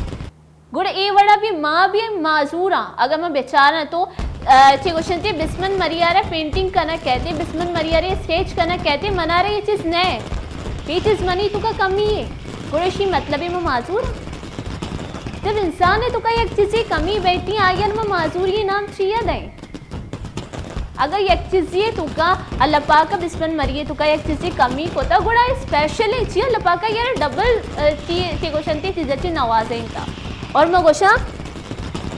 گڑا اے وڑا بھی ما بھی معذوراں۔ اگر ما بچاراں تو، آ، چے گوشنتے بسمن مریارا پینٹنگ کنگ کہتے، بسمن مریارے اسکیچ کنگ کہتے، منارا یہ چیز نہ ہے، یہ چیز منی تو کا کمی ہے۔ گڑا اشی مطلب ہے ما معذور ہاں۔ جب انسان ہے تو کا یک چیزی کمی بیتی، آئین ما معذوری نام چیئے دیں؟ اگر یک چیزی توکا اللہ پاک بسمن مریے توکا یک چیزی کمی کوتا، گڑا اسپیشل ہے چی اللہ پاک یار ڈبل، آ، چی، چی گوشنتی چیز چی نوازینتا۔ اور ما گوشاں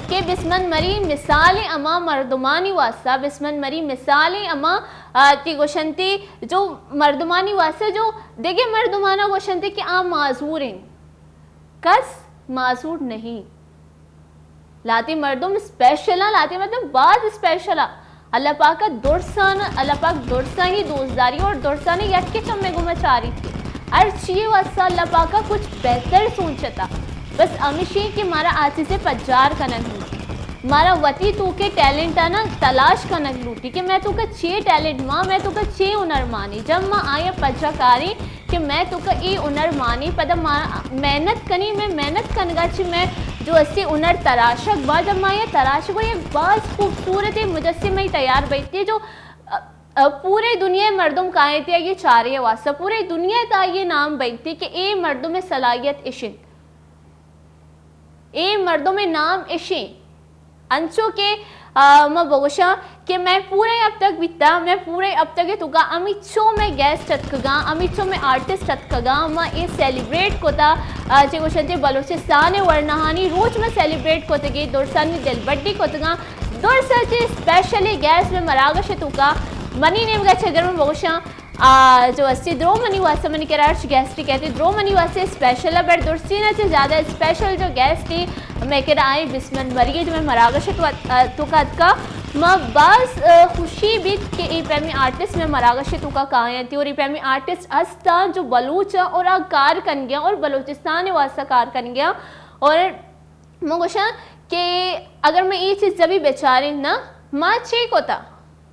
کہ بسمن مری مثال اما مردمانی واسطہ، بسمن مری مثال اما، آ، چی گوشنتی جو مردمانی واسطہ جو دیگه مردمانا گوشنتی کہ آ معذور ہیں۔ کس معذور نہیں۔ لہتے مردم اسپیشل آں، لہتے مردم باز اسپیشل آں۔ اللہ پاک ء درسان، اللہ پاک درسانی دوستداری اور درسانی یک کے چمے گوما چاریت۔ ہر چیئے واسطہ اللہ پاک ء کچھ بہتر سوچتا۔ بس ہمیشی کہ مارا آ چیزے پجار کنگ لوٹی۔ مارا وتی توکے ٹیلنٹ آنا تلاش کنگ لوٹی کہ میں توکا چے ٹیلنٹ ماں، میں توکا چے ہنر مانی۔ جب ما آیا پجا کاری، کہ میں توکا اے ہنر مانی، پدا ما محنت کنی، میں محنت کنگا چی میں جو اسے ہنر تراشگ با، جب ما یہ تراشگ و یک باز خوبصورت مجسمہ تیار بیتی جو، آ، ء، پورے دنیا ء مردم کاینتی آئی ء چارے ء واسطہ، پورے دنیا ء تہا آئی ء نام بنتی کہ اے مردم ء صلاحیت اش انت، اے مردم ء نام اش انت۔ انچو کہ، ء، ما بگوشاں کہ مئے پورے اب تک بیتا، مئے پورے اب تک ء توکا ہمیچو مئے گیسٹ اتکگاں، ہمیچو مئے آرٹسٹ اتکگاں، ما اے سیلیبریٹ کتا، ء، چے گوشنتے بلوچستان ء ورناہانی روچ ما سیلیبریٹ کتگے، درسانی دلبڈی کتگاں، درس ء چہ اسپیشلی گیسٹ مئے مراگش ء توکا منی نیمگا چہ اگر من بگوشاں، آ، جو استی درو منی واسطہ منی کرا ہرچ گیسٹی کہتے درو منی واسطہ اسپیشل ہے، بٹ درستی نا چہ زیادہ اسپیشل جو گیسٹی مئے کرا آئیں بسمن مری جو مئے مراگش ء تو ات-، آ، توکا اتکا۔ ما باز، آ، خوشی بیت کہ اے پیمی آرٹسٹ مئے مراگش ء توکا کاینتی اور اے پیمی آرٹسٹ ہستاں جو بلوچ اور آ کار کنگیاں اور بلوچستان واسطہ کار کنگیاں اور من گوشاں کہ اگر من اے چیز جبی بچارین نا، ما چے کتا؟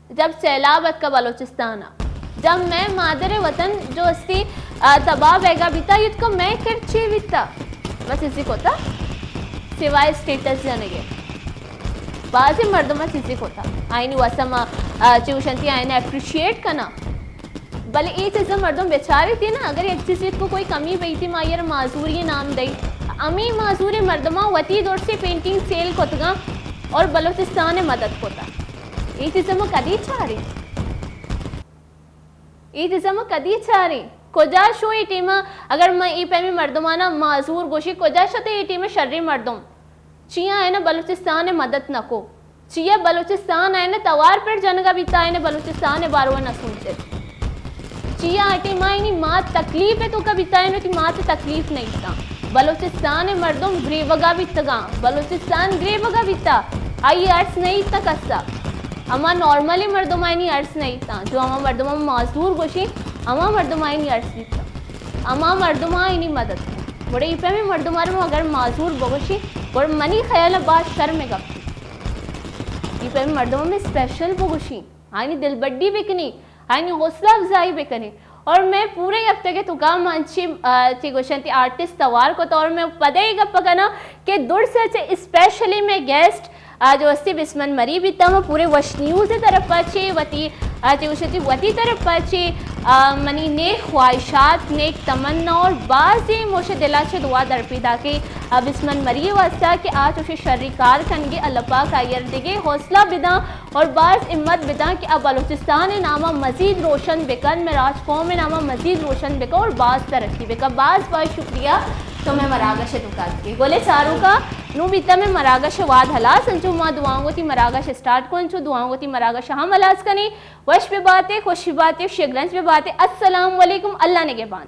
جب سیلاب اتکا بلوچستان ء، جب مئے مادر وطن جو استی، آ، تباہ بیگا بیتا، یوت کو مئے کر چے بیتا؟ ما چیزی کتا؟ سوائے اسٹیٹس جنگے۔ بازیں مردم چیزی کتا۔ آئینی واسطہ ما، آ، چے گوشنتی آئین اپریشیٹ کنا۔ بلے اے چیزا مردم بچاریتی نا، اگر یک چیزی کو کوئی کمی بیتی، ما آئی ء را معذوری نام دئی۔ ہمے معذور مردماں وتی درسی پینٹنگ سیل کتگاں اور بلوچستان ء مدد کتا۔ اے چیزا ما کدی چاریں؟ اے چیزا ما کدی چاریں؟ کجا شو اے ٹیما؟ اگر ما اے پیمیں مردمانا معذور گوشی، کجا شتے اے ٹیما شریں مردم؟ چیا آئینا بلوچستان ء مدد نہ کو؟ چیا بلوچستان آئینا توار پر جنگا بیتا، آئینا بلوچستان ء باروا نہ سوچت؟ چیا آ ٹیم آئینی مات تکلیف ء توکا بیتا، آئینا وتی مات ء تکلیف نہ ایتا؟ بلوچستان ء مردم گریوگا بیتگاں، بلوچستان گریوگا بیتا، آئی ارس نہ ایتا کسا۔ ہما نارمل مردم آئینی ارس نہ ایتا، جو ہما مردم ہم معذور گوشی، ہما مردم آئینی ارس بیتا۔ ہما مردم آئینی مدد کو۔ گڑا اے پیمیں مردم آرا ما اگر معذور بگوشی، گڑا منی خیال ء باز شرم ء گپ۔ اے پیمیں مردم ہمیں اسپیشل بگوشی، آئینی دلبڈی بکنی، آئینی حوصلہ افزائی بکنی۔ اور میں پورے ہفتہ کے توکا ما انچی، آ، چی گوشنتی آرٹسٹ توار کو، تو اور میں پدے گپ کنا کہ درس چہ اسپیشلی میں گیسٹ آ، جو استی بسمن مری بیتا، ما پورے وش نیوز ء طرف ء چے وتی، آ، چے گوشتی وتی طرف ء چے، آ، منی نیک خواہشات، نیک تمنا اور بازیں موش دلا چے دعا در پیدا کہ، آ، بسمن مری واسطہ کہ آ چوشے شری کار کنگے، اللہ پاک آئیر دگے حوصلہ بداں اور باز ہمت بداں کہ آ بلوچستان ناما مزید روشن بکن، میں راج قوم ناما مزید روشن بکن اور باز ترقی بکن۔ باز باز شکریہ۔ تو میں مراگش تو کات کے گولے چاروں کا نوں بیتا میں مراگش واد ہلاس، انچو ما دعاؤں وتی مراگش اسٹارٹ کو، انچو دعاؤں وتی مراگش ہم ہلاس کنی۔ وش بہ باتے، خوش بہ باتے، شگرنج بہ باتے۔ السلام علیکم، اللہ نگہبان۔